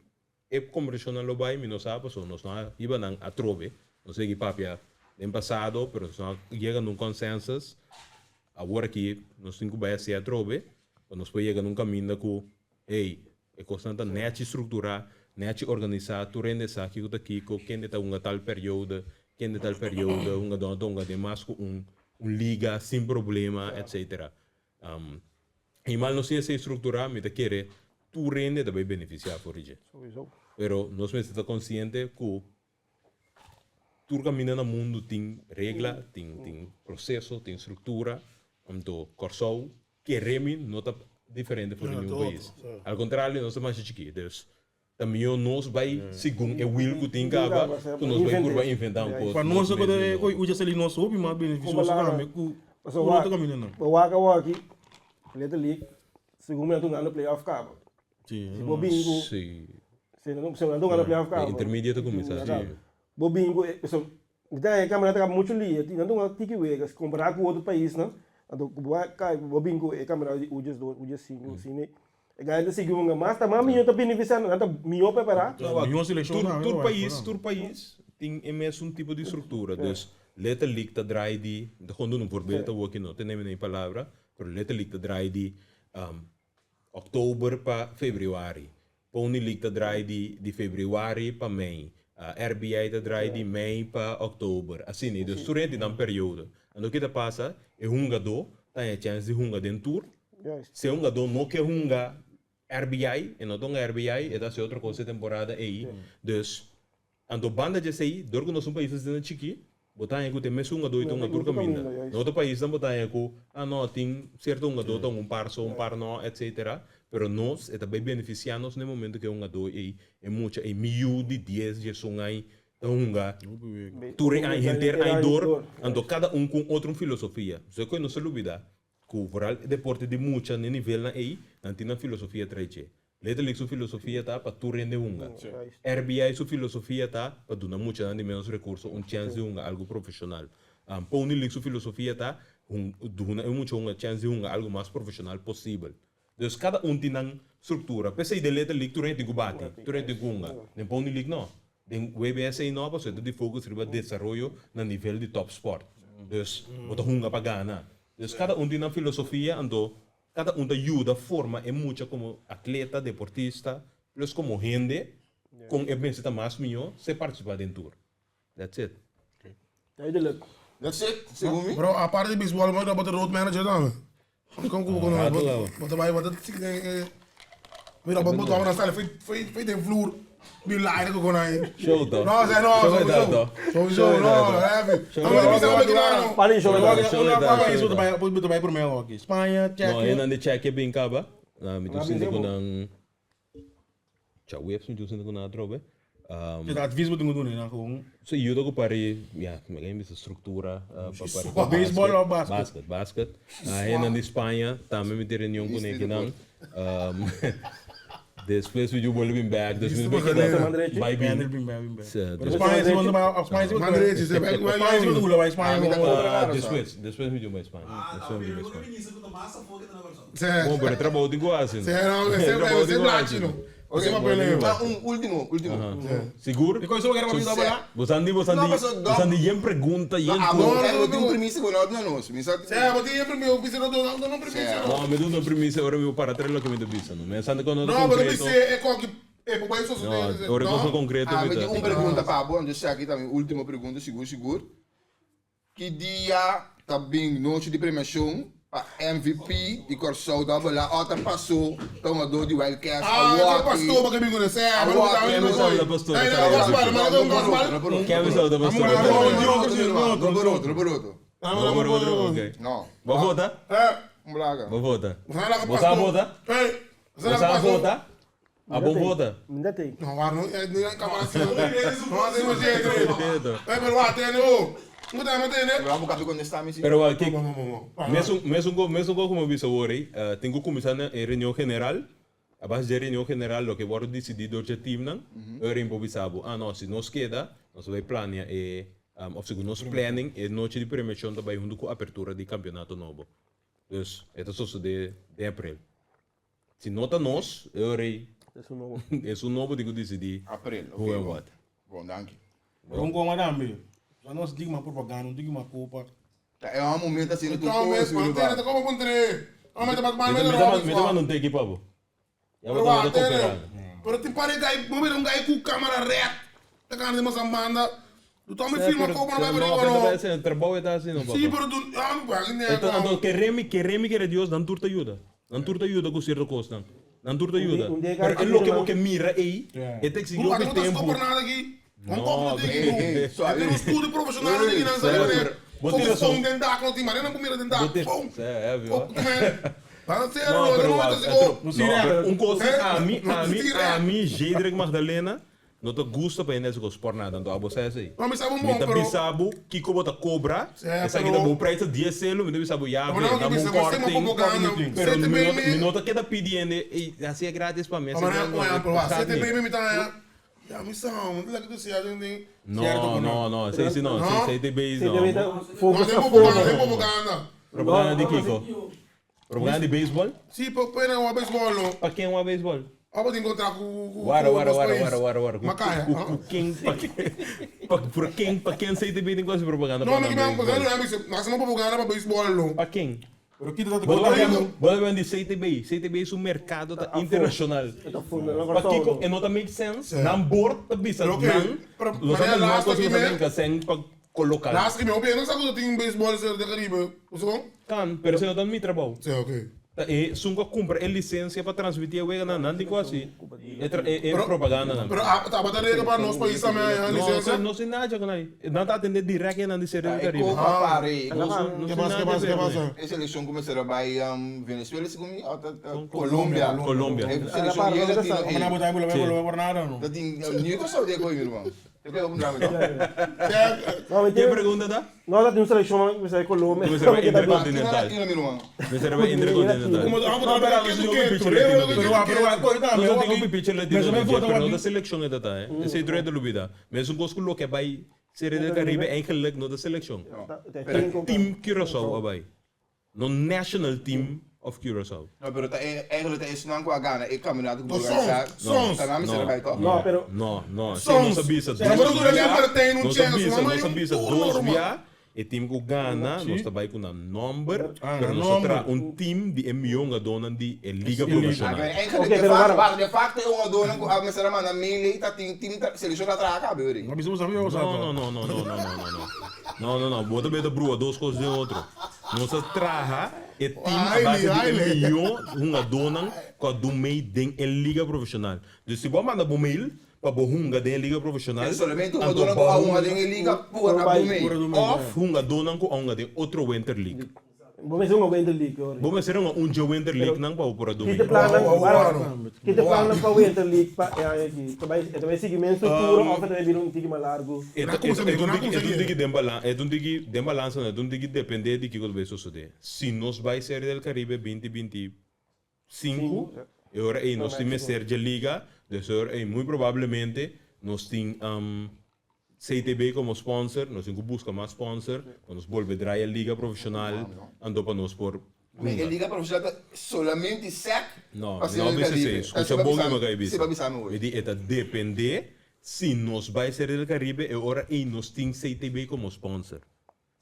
E kombershonnan lo bai, mi no sa, pasobra nos no a hiba nan atrobe. Nos a sigui papia den pasado, pero nos no a yega na un consensus. Awor aki nos tin ku bai hasi atrobe, pa nos por yega na un kaminda ku, hey, e kosnan ta nèchi strukturá, nèchi organisá, tur hende sa kiko ta kiko, kende ta hunga tal periodo, kende tal periodo, hungadónan ta hunga den mas ku un un liga sin problema, etcetera. I mal nos tin esei strukturá, mi ta kere tur hende ta bai benefisiá for di dje. Pero nos mester ta konsiente ku tur kaminda na mundu tin regla, tin tin proseso, tin struktura. Anto Kòrsou kere mi no ta diferente for di ningun pais. Al kontrario nos ta masha chikí. Dus ta mihó nos bai segun e wil ku tin kaba ku nos bai purba inventá un kos Pa nos nos mes di koe nobo. usa sali nos hopi mas benefisioso tambe ku Pasobra otro kamindanan. bo wak awor aki, letterlijk, segun mi nan tungando playoff kaba. Si bo bin ku, Sí. si nan si nan tungando playoff E kaba. intermedia ta kuminsá, sí. Bo bin ku e, pasobra mi ta haña e kampionato kaba muchu lia, nan tunga tiki wega, si kompará ku otro paisnan, anto ku bo a kai, bo bin ku e kampionato di U diesdos, U diesinku, asina. E gana ta sigui hunga mas, ta mas mihó ta benefisiá nan, nan ta mihó prepará. Mihó selekshon Tur tambe tur bai pais, fuera. tur pais tin e mesun tipo di struktura. Dus Little League ta draai di, mi ta kon duna un voorbeeld awor ki no tene mi na mi palabra, pero Little League ta draai di oktober pa februari, Pony League ta draai di di februari pa mei, RBI ta draai di mei pa oktober, asina. Dus tur hende tin nan periodo. Anto ke ta pasa, e hungadó ta haña chèns di hunga den tur Si e hungadó no ke hunga RBI, e no ta hunga RBI, e ta hasi otro kos e temporada ei. Dus, anto banda dje esei, dor ku nos un pais asina chikí, bo ta haña ku ta e mes hungadó i ta hunga tur kaminda. Na otro paisnan bo ta haña ku, ah no, tin sierto hungadó ta hunga un par so, un par no, etcetera. Pero nos, e ta bai benefisiá nos na e momento ku e hungadó ei, e mucha ei, mi yu di dies, diesun aña, ta hunga tur e aña, henter aña dor, anto kada un ku un otro filosofia. So e koe nos ta lubida Ku vooral e deporte di mucha n'e nivelnan ei, nan tin nan filosofia trae dje. Letterlijk su filosofia ta pa tur hende hunga. RBI su filosofia ta pa duna muchanan di menos rekurso un chèns di hunga algu profeshonal. Pony League su filosofia ta duna e mucha hunga chèns di hunga algu mas profeshonal posibel. Dus kada un tin nan struktura. P'esei den Little League tur hende tin ku bati, tur hende tin ku hunga. Den Pony League no. Den WBSA no, pasobra e ta di focus riba desaroyo na nivel di top sport. Dus bo ta hunga pa gana. Dus kada un tin nan filosofia, anto kada un ta yuda forma e mucha komo atleta, deportista, plus komo hende, kon e mester ta mas mihó si e partisipá den tur. That's it. Duidelijk. That's it, segun mi. Bro, aparte di baseball, bo ta road manager tambe. Kon ku bo bo ta bai bo ta mira bo bo ta sali foi foi den vloer di laire ku kon ai. Show to. No, se no, Show sowieso. to. Sowieso, no, heavy. Show Amo di bisa no. Pari show Ora to. Show ora to, ora show isso to. bai bo bai promé hockey. Spaña, No, Tchequia. e nan di Tchequia bin kaba. Mi tu Nan sinti bin ku bo. nan Tjaweps mi tu sinti ku nan atrobe. Te ta advies bo tin ku duna nan gewoon. So yuda ku pari, ya, mi a bisa struktura pa pari Pa baseball of basket? Basket, basket. Hendenan di Spaña tambe mi tin reunion ku nekinan. Despues mi bolbe bin bek, dus mi ta keda bai bin. Pero Spaña si bo bai, Spaña si bo Spaña si bo ta hula bai Spaña. Despues, despues mi bai Spaña. Despues mi bai Spaña. Bon, pero e trabou tin ku hasi. E trabou tin ku hasi. Ma un ultimo, ultimo. Sigur? Bo sa di, bo sa di, bo sa di yen pregunta, yen No, kos. abo tin un premisa ku no duna nos. Mi sa. Sí, abo tin yen premisa, bo bisa no duna un premisa. No, mi duna un premisa ora mi bo para tres loke mi ta bisa. No, mi sa di kono ta No, bo ta konkreto. bisa e koki e bo bai sosode. No, ora e kos ta konkreto Ah, mi mi ta. tin un pregunta pa bo, anto esaki ta mi ultimo pregunta, sigur sigur. Ki dia ta bin nochi di premiacion pa MVP di Kòrsou ta bala o ta paso ta hungador di Wild Cats Ah, awor ta pastor pa ke bin kuné. Sè, Awor ma no ki. no Kevin ta pastor ta MVP. Kevin ta pastor ta MVP. No por otro, no por otro. No por otro, ok. No. Bo vota? Un blaga. Bo vota? Bo sa vota? Bo sa vota? Abo vota? Mi ta tei. No, waar no, ni na camera asina. No, asina no jeito. Ei, pero wa tene o. Mo ta tene. Lo abo kapi contesta mi si. Pero wa kik, mesun mesun ko mesun ko como bisa awor ei, tin ku kuminsá na e reunion general. A base dje reunion general loke wòrdu disidí dor dje teamnan, e rin por bisa bo, ah no, si nos keda, nos ta bai plania e, òf segun nos planning, e nochi di premiashon ta bai huntu ku apertura di kampionato nobo. Dus, e ta sosodé den aprel. Si no ta nos, e ora ei esun nobo tin ku disidí April, hoe ok, en bon. wat. Bon, danki. Pero un koma tambe. Sa nos dig mas propaganda, un digi mas kopa. Ta e un momento asina tur Então, kos, mes, mi mantene, ruman. ta como puntre. No, me ta bat Mi mete ta Robin, mi ta manda un teki pa bo. Ya bo Pero ta manda wak, tene. koperá. Pero tin pare gai, bo mira un gai ku kamera red. Ta gana di masa manda. Du toma mi firma kopa no bai No, riba pero no. ta bai trabou e ta hasi no, Sí, papa. pero du, ah, mi wak, ne, Anto, anto keremi, keremi kere Dios, nan tur ta yuda. Nan tur ta yuda ku sierto kosnan. Nan tur ta yuda. Un dia Pero e loke bo ke mira ei, e ta eksigí Bro, hopi ata no ta tempu. stop por nada aki. Un No, kop no tin aki, bro. Suave. E tin un studio profesional aki nan sa manera. Bo tin Focus razon. phone den dak no tin, manera nan por mira den Bo dak. tin, Boom. sí, heavy, hoor. Focus, man. Van a ser, No, no, pero no, wak, no, otro, no, no, pero un kos, Eh, ami, no, ami, tira. ami, Jedrek Magdalena, No ta gusta pa hende hasi kos por nada, anto abo sa esei. No, mi sa bo Mi bon, ta pero. bisa bo kiko bo ta kobra, Sí, esaki pero. ta bo prijs ta dies selu, mi ta bisa bo ya Pero ve, no, dame mi un bisa bo sema korting, propaganda, pero mi no, CTB mi no ta keda pidi hende, ey, hasi e gratis pa mi, hasi Ma e no, gratis pa mi, pero wak, gaat CTB niet. mi ta haña, ya mi sa, mi ta laki tu sia den den. No, no, no, esei si no, No? CTB no. CTB ta No, focus den na propaganda, den fono. propaganda. Propaganda di kiko? Propaganda di beisbol? Sí, pa pena wak beisbol no. Pa ken wak beisbol? Abo tin kontra ku ku Wara, ku wara, nos wara, pais. wara, wara, wara. Ku, Makaya, ku, ah. ku ken, pa ken, pa, por ken, pa ken CTB tin ku hasi propaganda No, pa mi nan ki man, beisbol? no, mi máximo propaganda pa beisbol no. Pa ken? Pero kita ta Bo ta Rico. bo ta papia di CTB. CTB su merkado ta internashonal. Ta fondo, na Pa Kòrsou kiko no. e no ta make sense? Nan bord ta bisa Pero oké, nan, pero los manera a no laatste kos ki ku ta me- brinka sen pa koloká. Laatste ki mi hopi no sa ku tin beisbol ser de Caribe. Bo sa kon? Kan, pero esei no ta mi trabou. Sí, oké. Ta e esun ku a kumpra e lisensia pa transmití e weganan, nan di ku hasi e tra e e Pero propagandanan. pero a tabata rega pa nos pais tambe haña No, lisensia? no sin nada con ahí. Nan ta atendé direct e nan di Serie Ta del e Caribe. kopa pare, e No kopa. sin no Ke sin pasa, ke nada pasa, que ke ver con pasa? ahí. E selekshon ku mester a bai Venezuela segun mi o ta ta Colombia. Colombia. E selekshon yen latino Como na ei. botai bula Sí. bula por nada no. Ta tin ni Kòrsou tin e koe mi ruman. E koe un drama toch? No, mi Ke tin, pregunta ta? no, ta tin un selekshon mi sa Colombia. Mester bai Ku ta bin. intercontinental. Latino mi ruman. Mester bai intercontinental. Como abo No, ta pero ketu no ketu, pitcher re latino. Pero wa, pero wa, koe tambe. Nos tin un pitcher latino Mester di bai dje, pero no vota ta selekshon e ta ta, eh. Esei tur e ta lubida. Mesun kos ku loke bai Serie del Caribe eigenlijk no ta selekshon. Pero Team Curaçao a bai. No national team of Curaçao. No, pero ta e, eigenlijk ta esnan ku a gana e kampionato ku No, bo organisá. sons, sons. Ta nan mester a bai toch? No, pero No, no. Esei nos a Sons. bisa Pero dos dura bia. den partij un Nos a chance, bisa, mama, nos a un bisa turno, dos ruman. bia. E team ku gana, nos ta bai ku nan nomber, Ah, pero nan nos ta nomber. traha un team di e mihó hungadónan di e liga Ah, profeshonal. pero eigenlijk Oké, de pero facto, waarom? wacht, de facto e hungadónan ku a mester a manda mail ei ta tin team ta selekshon ta traha kaba, hoor. No bisa bo sabi bo sa. No, no, no, no, no, no, no, no, no. No, no, no. Bo ta beta brua dos kos den otro. Nos a traha e team a base di e mihó hungadónan ku a dun mei den e liga profeshonal. Dus si bo a manda bo mail pa bo hunga den e liga profeshonal, Pero solamente anto hungadónan ku bo a hunga den e liga por a bai. dun mei. Òf hungadónan ku a hunga den otro Winter League. Bo mester un Winter League ori. Bo mester un un dje Winter League nan pa bo por a Ki domi. te plannan, ki te plannan pa Winter League pa e aña aki? Ta bai, e ta bai sigui men struktura of e ta bai bira un tiki mas largu? E ta, e ta un tiki, e ta un tiki den balan, e ta un tiki den balansa no, e ta un tiki depende di kiko ta bai sosode. Si nos bai Serie del Caribe 2025, e ora ei nos tin mester dje liga, dus e ora ei muy probablemente nos tin CTB komo sponsor, nos tin ku buska mas sponsor pa nos bolbe draai e liga profeshonal, anto pa nos por Ma e liga profeshonal ta solamente sec No, pa mi Serie no del bisa Caribe. esei. Skucha bon mi maka e Si bisa. pa bisa mi Mi hoy. di e ta depende si nos bai Serie del Caribe e ora ei nos tin CTB komo sponsor.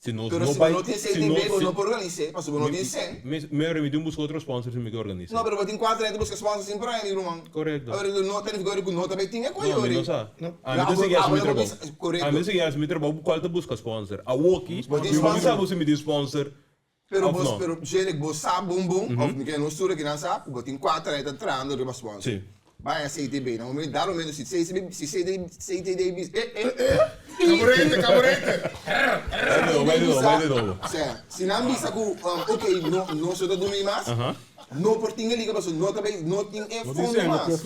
Si nos Pero no si bo bai, no tin si no, CTB bo si, no por organis'é, pasobra bo no mi, tin sen. mi, mi ora mi tin buska otro sponsor si mi ke organis'é. No, pero bo tin kuater aña ta buska sponsor sin por aña mi ruman. Korekto. Awor no ta nifiká ku no ta bai tin e No, mi koyori. no sa. No, Ami ta abo sigui hasi abo mi no por trabou. bisa, korekto. Ami ta sigui hasi mi trabou kual ta buska sponsor. Awoki, Bo tin mi no sponsor. bisa bo si mi tin sponsor Pero of bo, no. pero Jerrick bo sa bon bon, of mi ke nos tur aki nan sa, ku bo tin kuater aña ta trahando riba sponsor. Sí. Bai a CTB, na momento, dado momento si CTB, si CTB, CTD bisa, eh, eh, Caburete, caburete. Bai de nobo, bai de nobo, bai de nobo. Sea, si nan bisa ku, um, ok, no, nos no ta dumi mas, no por tin e liga pasobra no ta bay, no tin e fondo mas.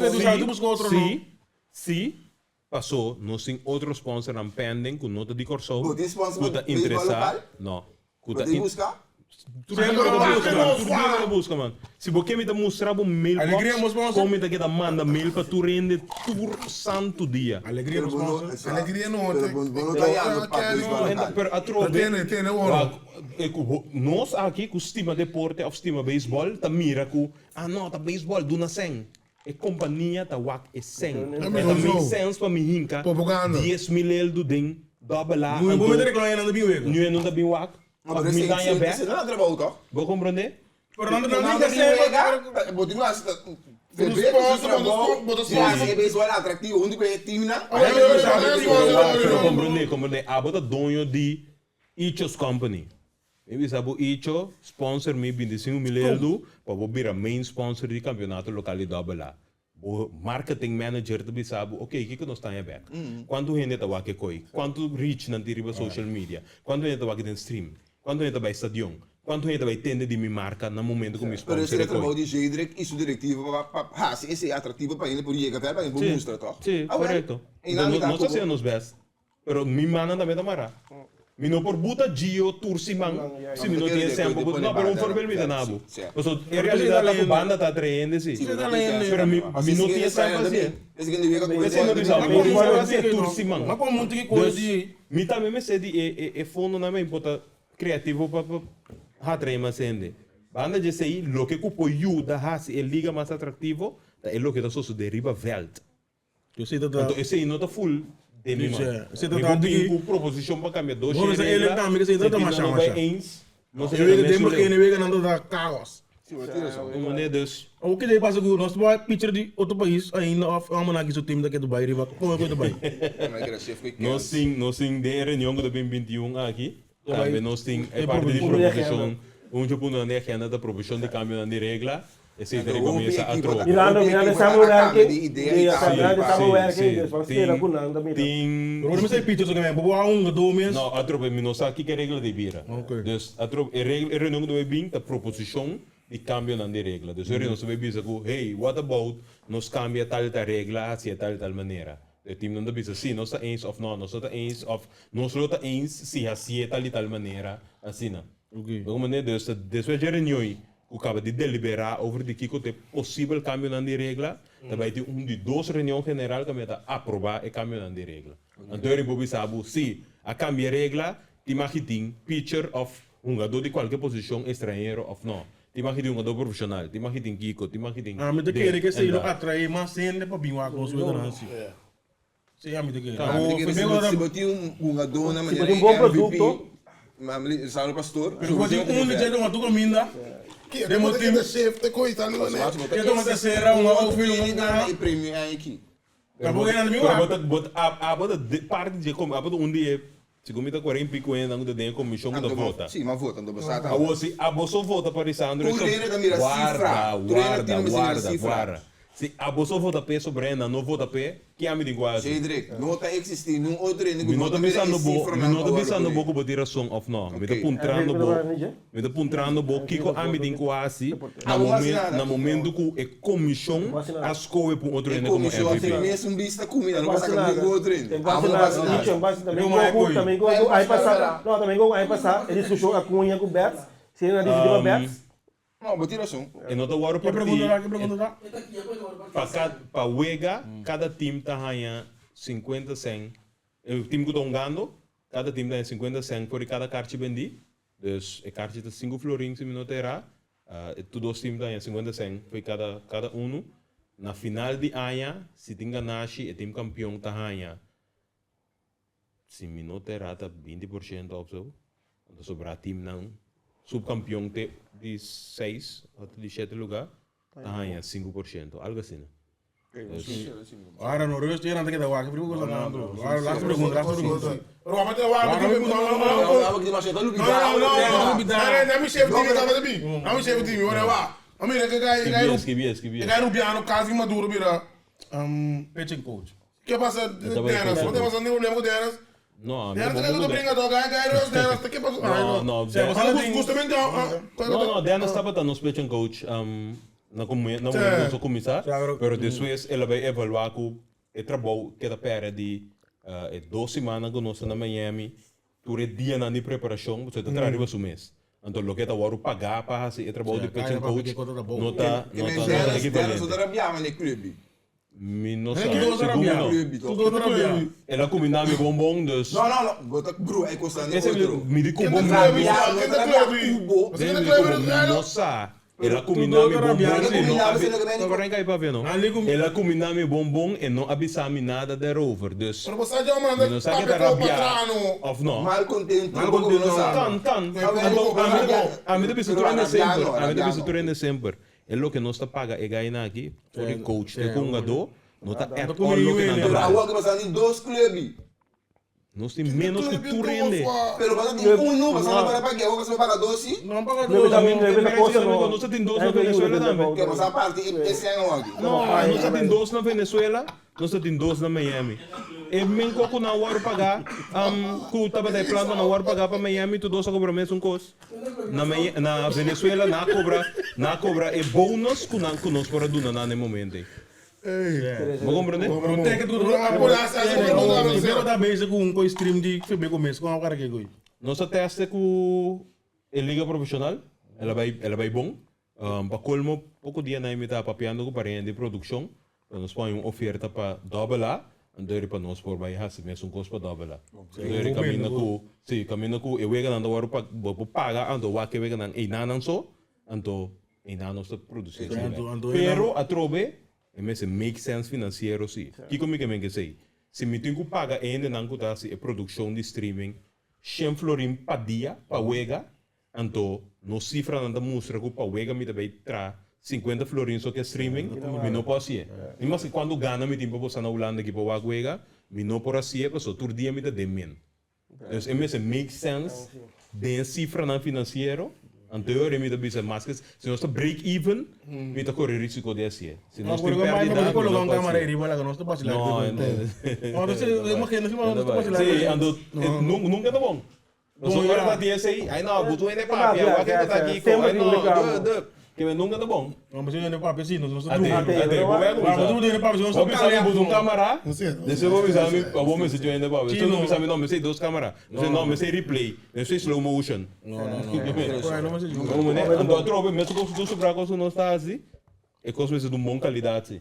Sí, sí, sí, pasó nos tin otro sponsornan pending ku no ta di Kòrsou, Bo tin sponsor ku pa ta beisbòl interesá, lokal? no, ku Bo ta tin in. buska? Tur hende ta buska man, tur hende ta buska man. Si bo ke mi ta mustra bo mailbox kon mi ta keda manda mail pa tur hende tur santu dia. Pero bo no, Alegria no, pero bo, bo no ta yando pa beisbòl lokal. Pero atrobe, Tene, tene oro. wak, e ku bo, nos aki ku stima deporte òf stima beisbòl ta mira ku, ah no, ta beisbòl, duna sèn. E kompania ta wak e sèn. E ta make sense pa mi hinka 10,000 eldu den dòbel A anto nu e no ta bin wak òf mi daña bèk. Bo komprondé? Pero komprondé, komprondé, abo ta doño di Ichos Company. Mi bisa bo Icho, sponsor mi 25 mil eldu pa bo bira main sponsor di kampionato lokal di Double A. Bo marketing manager ta bisa bo, ok, kiko nos taña bek? Kuantu hende ta wak e koi? Kuantu reach nan tin riba social media? Kuantu hende ta wak den stream? Kuantu hende ta bai stadion? Kuantu hende ta bai tende di mi marka na momento ku mi Pero sponsor esei e ta trabou koi? di Jedrick i su direktiva pa pa hasi esei atractivo pa hende por yega ver, pa hende por Sí, mustra, toch? sí, Awel, korekto. einan mi ta Nos ta ku bo. hasiendo nos best. Pero mi mannan tambe ta mará. Mi no por buta Gio tur siman si mi no tin e sèn pa buta. No, pero un voorbeeld mi ta na bo. Pasobra e realidat ta ku banda ta atrae hende si. Pero mi mi no tin e sèn pa hasié. Esei no bisa mi no tin sèn pa hasié tur siman. Dus mi tambe mester di e e fondonan mi por ta kreativo pa pa atrae mas hende. Banda di esei loke ku por yuda hasi e liga mas atraktivo ta e loke ta sosodé riba vèlt. Anto esei no ta full den mi man. Mi por bin ku proposishon pa kambia dos shei regla, si tin nan no bai eens, nos a keda mesun leu. Un manera dus. Nos tin, nos tin den e reunion ku ta bin 21 aki, tambe nos tin e parti di proposishon, un dje puntonan di agenda ta proposishon di kambionan di regla. Esei ta riba mesa atrobe. Mirando, mirando e samenwerking, di mirando e samenwerking, dus van spera ku nan ta mira. Tin. No, atrobe mi no sa kiko e regla di bira. Dus atrobe e regla, e reunion ku ta bai bin ta proposishon di kambionan di regla. Dus e reunion ta bai bisa ku, hey, what about nos kambia tal i tal regla hasi e tal i tal manera. E timnan ta bisa si nos ta eens of no, nos no ta eens of nos lo ta eens si hasié tal i tal manera, asina. Bo comprende? Dus despues dje reunion ku kaba di deliberá over di kiko ta e posibel kambionan di regla, ta bai tin un di dos reunion general kaminda ta aprobá e kambionan di regla. Anto eri bo bisa bo, si a kambia e regla, tin magi tin pitcher òf hungadó di kualke posishon estranhero òf nò. Tin magi tin hungadó profeshonal, tin magi tin kiko, tin magi tin Ami ta de kere ku en esei lo dat. atraé mas hende pa bin wak nos weganan si. Sí, ami ta kere. Ami ta kere si bo tin un hungadó na Si bo manera tin bon MVP, produkto. Mamli, Sandro Pastor. Pero bo tin un di dje tuma tur kaminda. Ke Den bo ta tim. keda chef te koi ta luna. Ke tuma tersera, un outfield, un gana. E premio ei aki. Tampoco e nan mi Pero wak. bo ta, bo ta, abo ta parti dje komi, abo ta un di e, segun mi ta kuer'e pico hendenan ku ta den e komishon ku ta vota. Sí, m'a vota, anto bo sa tambe. Awor si abo so vota pa Lisandro Tur hende ta mira warda, sifra. Tur hende warda, tin mester mira warda, sifra. warda. Si abo so vota p'e sobre nan no vota p'e, ke ami tin ku hasi? Cedric, no ta existi nun otro hende ku Mi no no ta ta mira e bisando bo, mi cifranan no pa ta wòrdu bisando bo pone. ku bo tin rason òf no. Mi ta Ok. puntrando bo, mi ta puntrando bo kiko ami tin ku hasi na Abo no hasi momen nada. na momento ku e komishon a skohe pa un otro E hende komo komishon tin MVP. mesun bista ku mi, nan no por saka ningun otro hende. Abo no hasi nada. No, bo tin rason. E no ta wòrdu Ke partí pregunta ta? Ke pregunta ta? pa kad pa wega kada tim ta haña 50 sèn. E tim ku ta hungando, kada tim ta haña 50 sèn for di kada karchi bendí. Dus e karchi ta sinku florin si mi no ta erá. E tur dos tim ta haña 50 sèn for di kada kada unu. Na final di aña si tin ganashi e tim kampion ta haña Si mi no ta erá ta 20% òf so. Anto sobrá timnan subkampion te di seis òf di shete lugá ta haña 5%, algu asina. Ahora no rust nan ta keda wak primo cosa nan bro. Ahora laatste pregunta, laatste pregunta. Pero wak te wak te no no no no no no no mi chef timi tabata bin. No mi chef timi ora wa. A mira ke gai gai Skibi skibi. Gai Rubiano Calvin Maduro bira Pitching coach. Ke pasa Dennis? Bo ta pasa ningun problema ku Dennis? No, a mi Dennis bo ta ku bringa to gai gai Dios Dennis ta ke pasa? No, no, Dennis. Justamente No, no, Dennis tabata nos pitching coach na come na momento nos a cuminsa, pero despues el a bay evalua cu e trabou keda perde di e dos simannan cu nos ta na Miami, tur e dianan di preparacion, pasobra e ta traha riba su mes. Anto loke ta wòrdu pagá pa hasi e trabou di pitching coach no ta no ta Dennis ekivalente. no ta rabiaba na e club. Mi no sa, segun mi no. El a cuminda mi bonbon, dus. No, no, no, bo ta brua e cosnan di otro. Mi di cu bo mi no sa. El a cuminda mi bonbon e no El a cuminda mi bonbon e no a bisa mi nada daarover, dus. Mi no sa ke ta rabia of no. Mal contento, bo no sa. Kan, kan. Anto, ami ta bisa tur hende semper, ami ta bisa tur hende semper. E loke nos ta paga e gainan aki for di coach te ku hungadó no ta at all loke nan ta Pero bal. awor ke pasaron tin dos clubi. Nos tin menos ku tur hende. Pero pasaron tin unu, pasaron no para paga, awor pasaron paga dos si. Nos ta tin dos na Venezuela tambe. Ke pasaron parti e sèn awor aki. No, nos ta tin dos na Venezuela, nos ta tin dos na Miami. E menko ku nan wòrdu pagá, ku tabata e plan pa nan wòrdu pagá pa Miami, tur dos a kobra mesun kos. Na na Venezuela nan a cobra nan a cobra e bonus cu nan cu nos por a duna nan na e momento ey. Bo comprende? Nos a teste cu e liga profesional, el a bay el a bay bon. Pa colmo poco dia nan mi ta papiando cu pariente di produccion Pa nos pone un oferta pa Double A, anto eri pa nos por bai hasi mesun kos pa Double A. Anto eri kaminda ku, si, kaminda ku e weganan ta wòrdu pa, bo por paga anto wak e weganan einanan so, anto einan nos ta produsi esei bai. Pero atrobe e mester make sense finansiero si. Kiko mi ke men kesei? Si mi tin ku paga e hendenan ku ta hasi e produkshon di streaming shen florin pa dia pa wega, Anto nos sifranan ta mustra ku pa wega mi ta bay tra 50 florin so ke streaming, mi no por hasié. Ni maske kuantu gana mi tin pa bosa na Hulanda aki pa wak wega, mi no por hasié paso tur dia mi ta den min. Dus e mester make sense den e sifranan finansiero, anto e ora mi ta bisa maske si nos ta break even, mi ta kore risiko di hasié. Si nos tin pèrdida, mi no por hasié. No, sí, anto nunka ta bon. Pasobra ora ta di esei, ai no, bo tu hende papia, wak hende ta kiko, ai no, de, de. Ke men nunka ta bon. No, bo hende papia si, nos ta Ate, ate, bo bai kuminsá. Bo hende papia si, nos Bo bisa mi bo un kamera, despues bo bisa mi, bo mester djo hende papia. Despues bo bisa mi, no, mester dos kamera. Despues no, mester replay, mester slow motion. No, no, no. Anto atrobe, mesun kos ku tur sobra kos ku nos ta hasi, e kos mester di un bon kalidat si.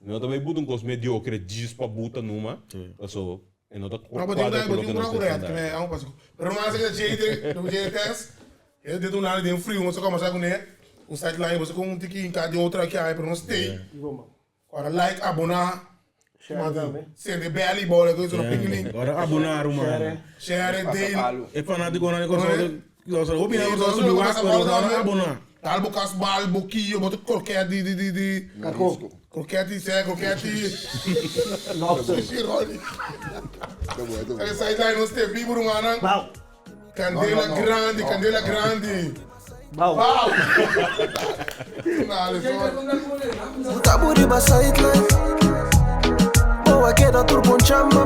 No ta bai buta un kos mediokre djis pa buta numa, paso e no ta No, but kuadra ku loke nos ta standaard. Pero no hace que Jade, no Jade test. E de un lado den frio, nos a kuné, un sideline, você com um tiki em de outra aqui, aí, pero não stay. Ora like, abonar, sende bell e bola, coisa no piquenin. Ora abonar, man. Share, deel. E fanático na de Nos hopi na nos subi wak pero nos no aboná. Tal bo kas bal bokiyo bo ta kroket di di di di. Kako. Kroket di se kroket di. Lobster. Sushi roll. Kaya sideline nos te bibu rumannan. Wow. Candela grandi, candela grandi. Bau. Wow! Dale, sorry. Tabu riba sideline. Boa queda tur ponchamba.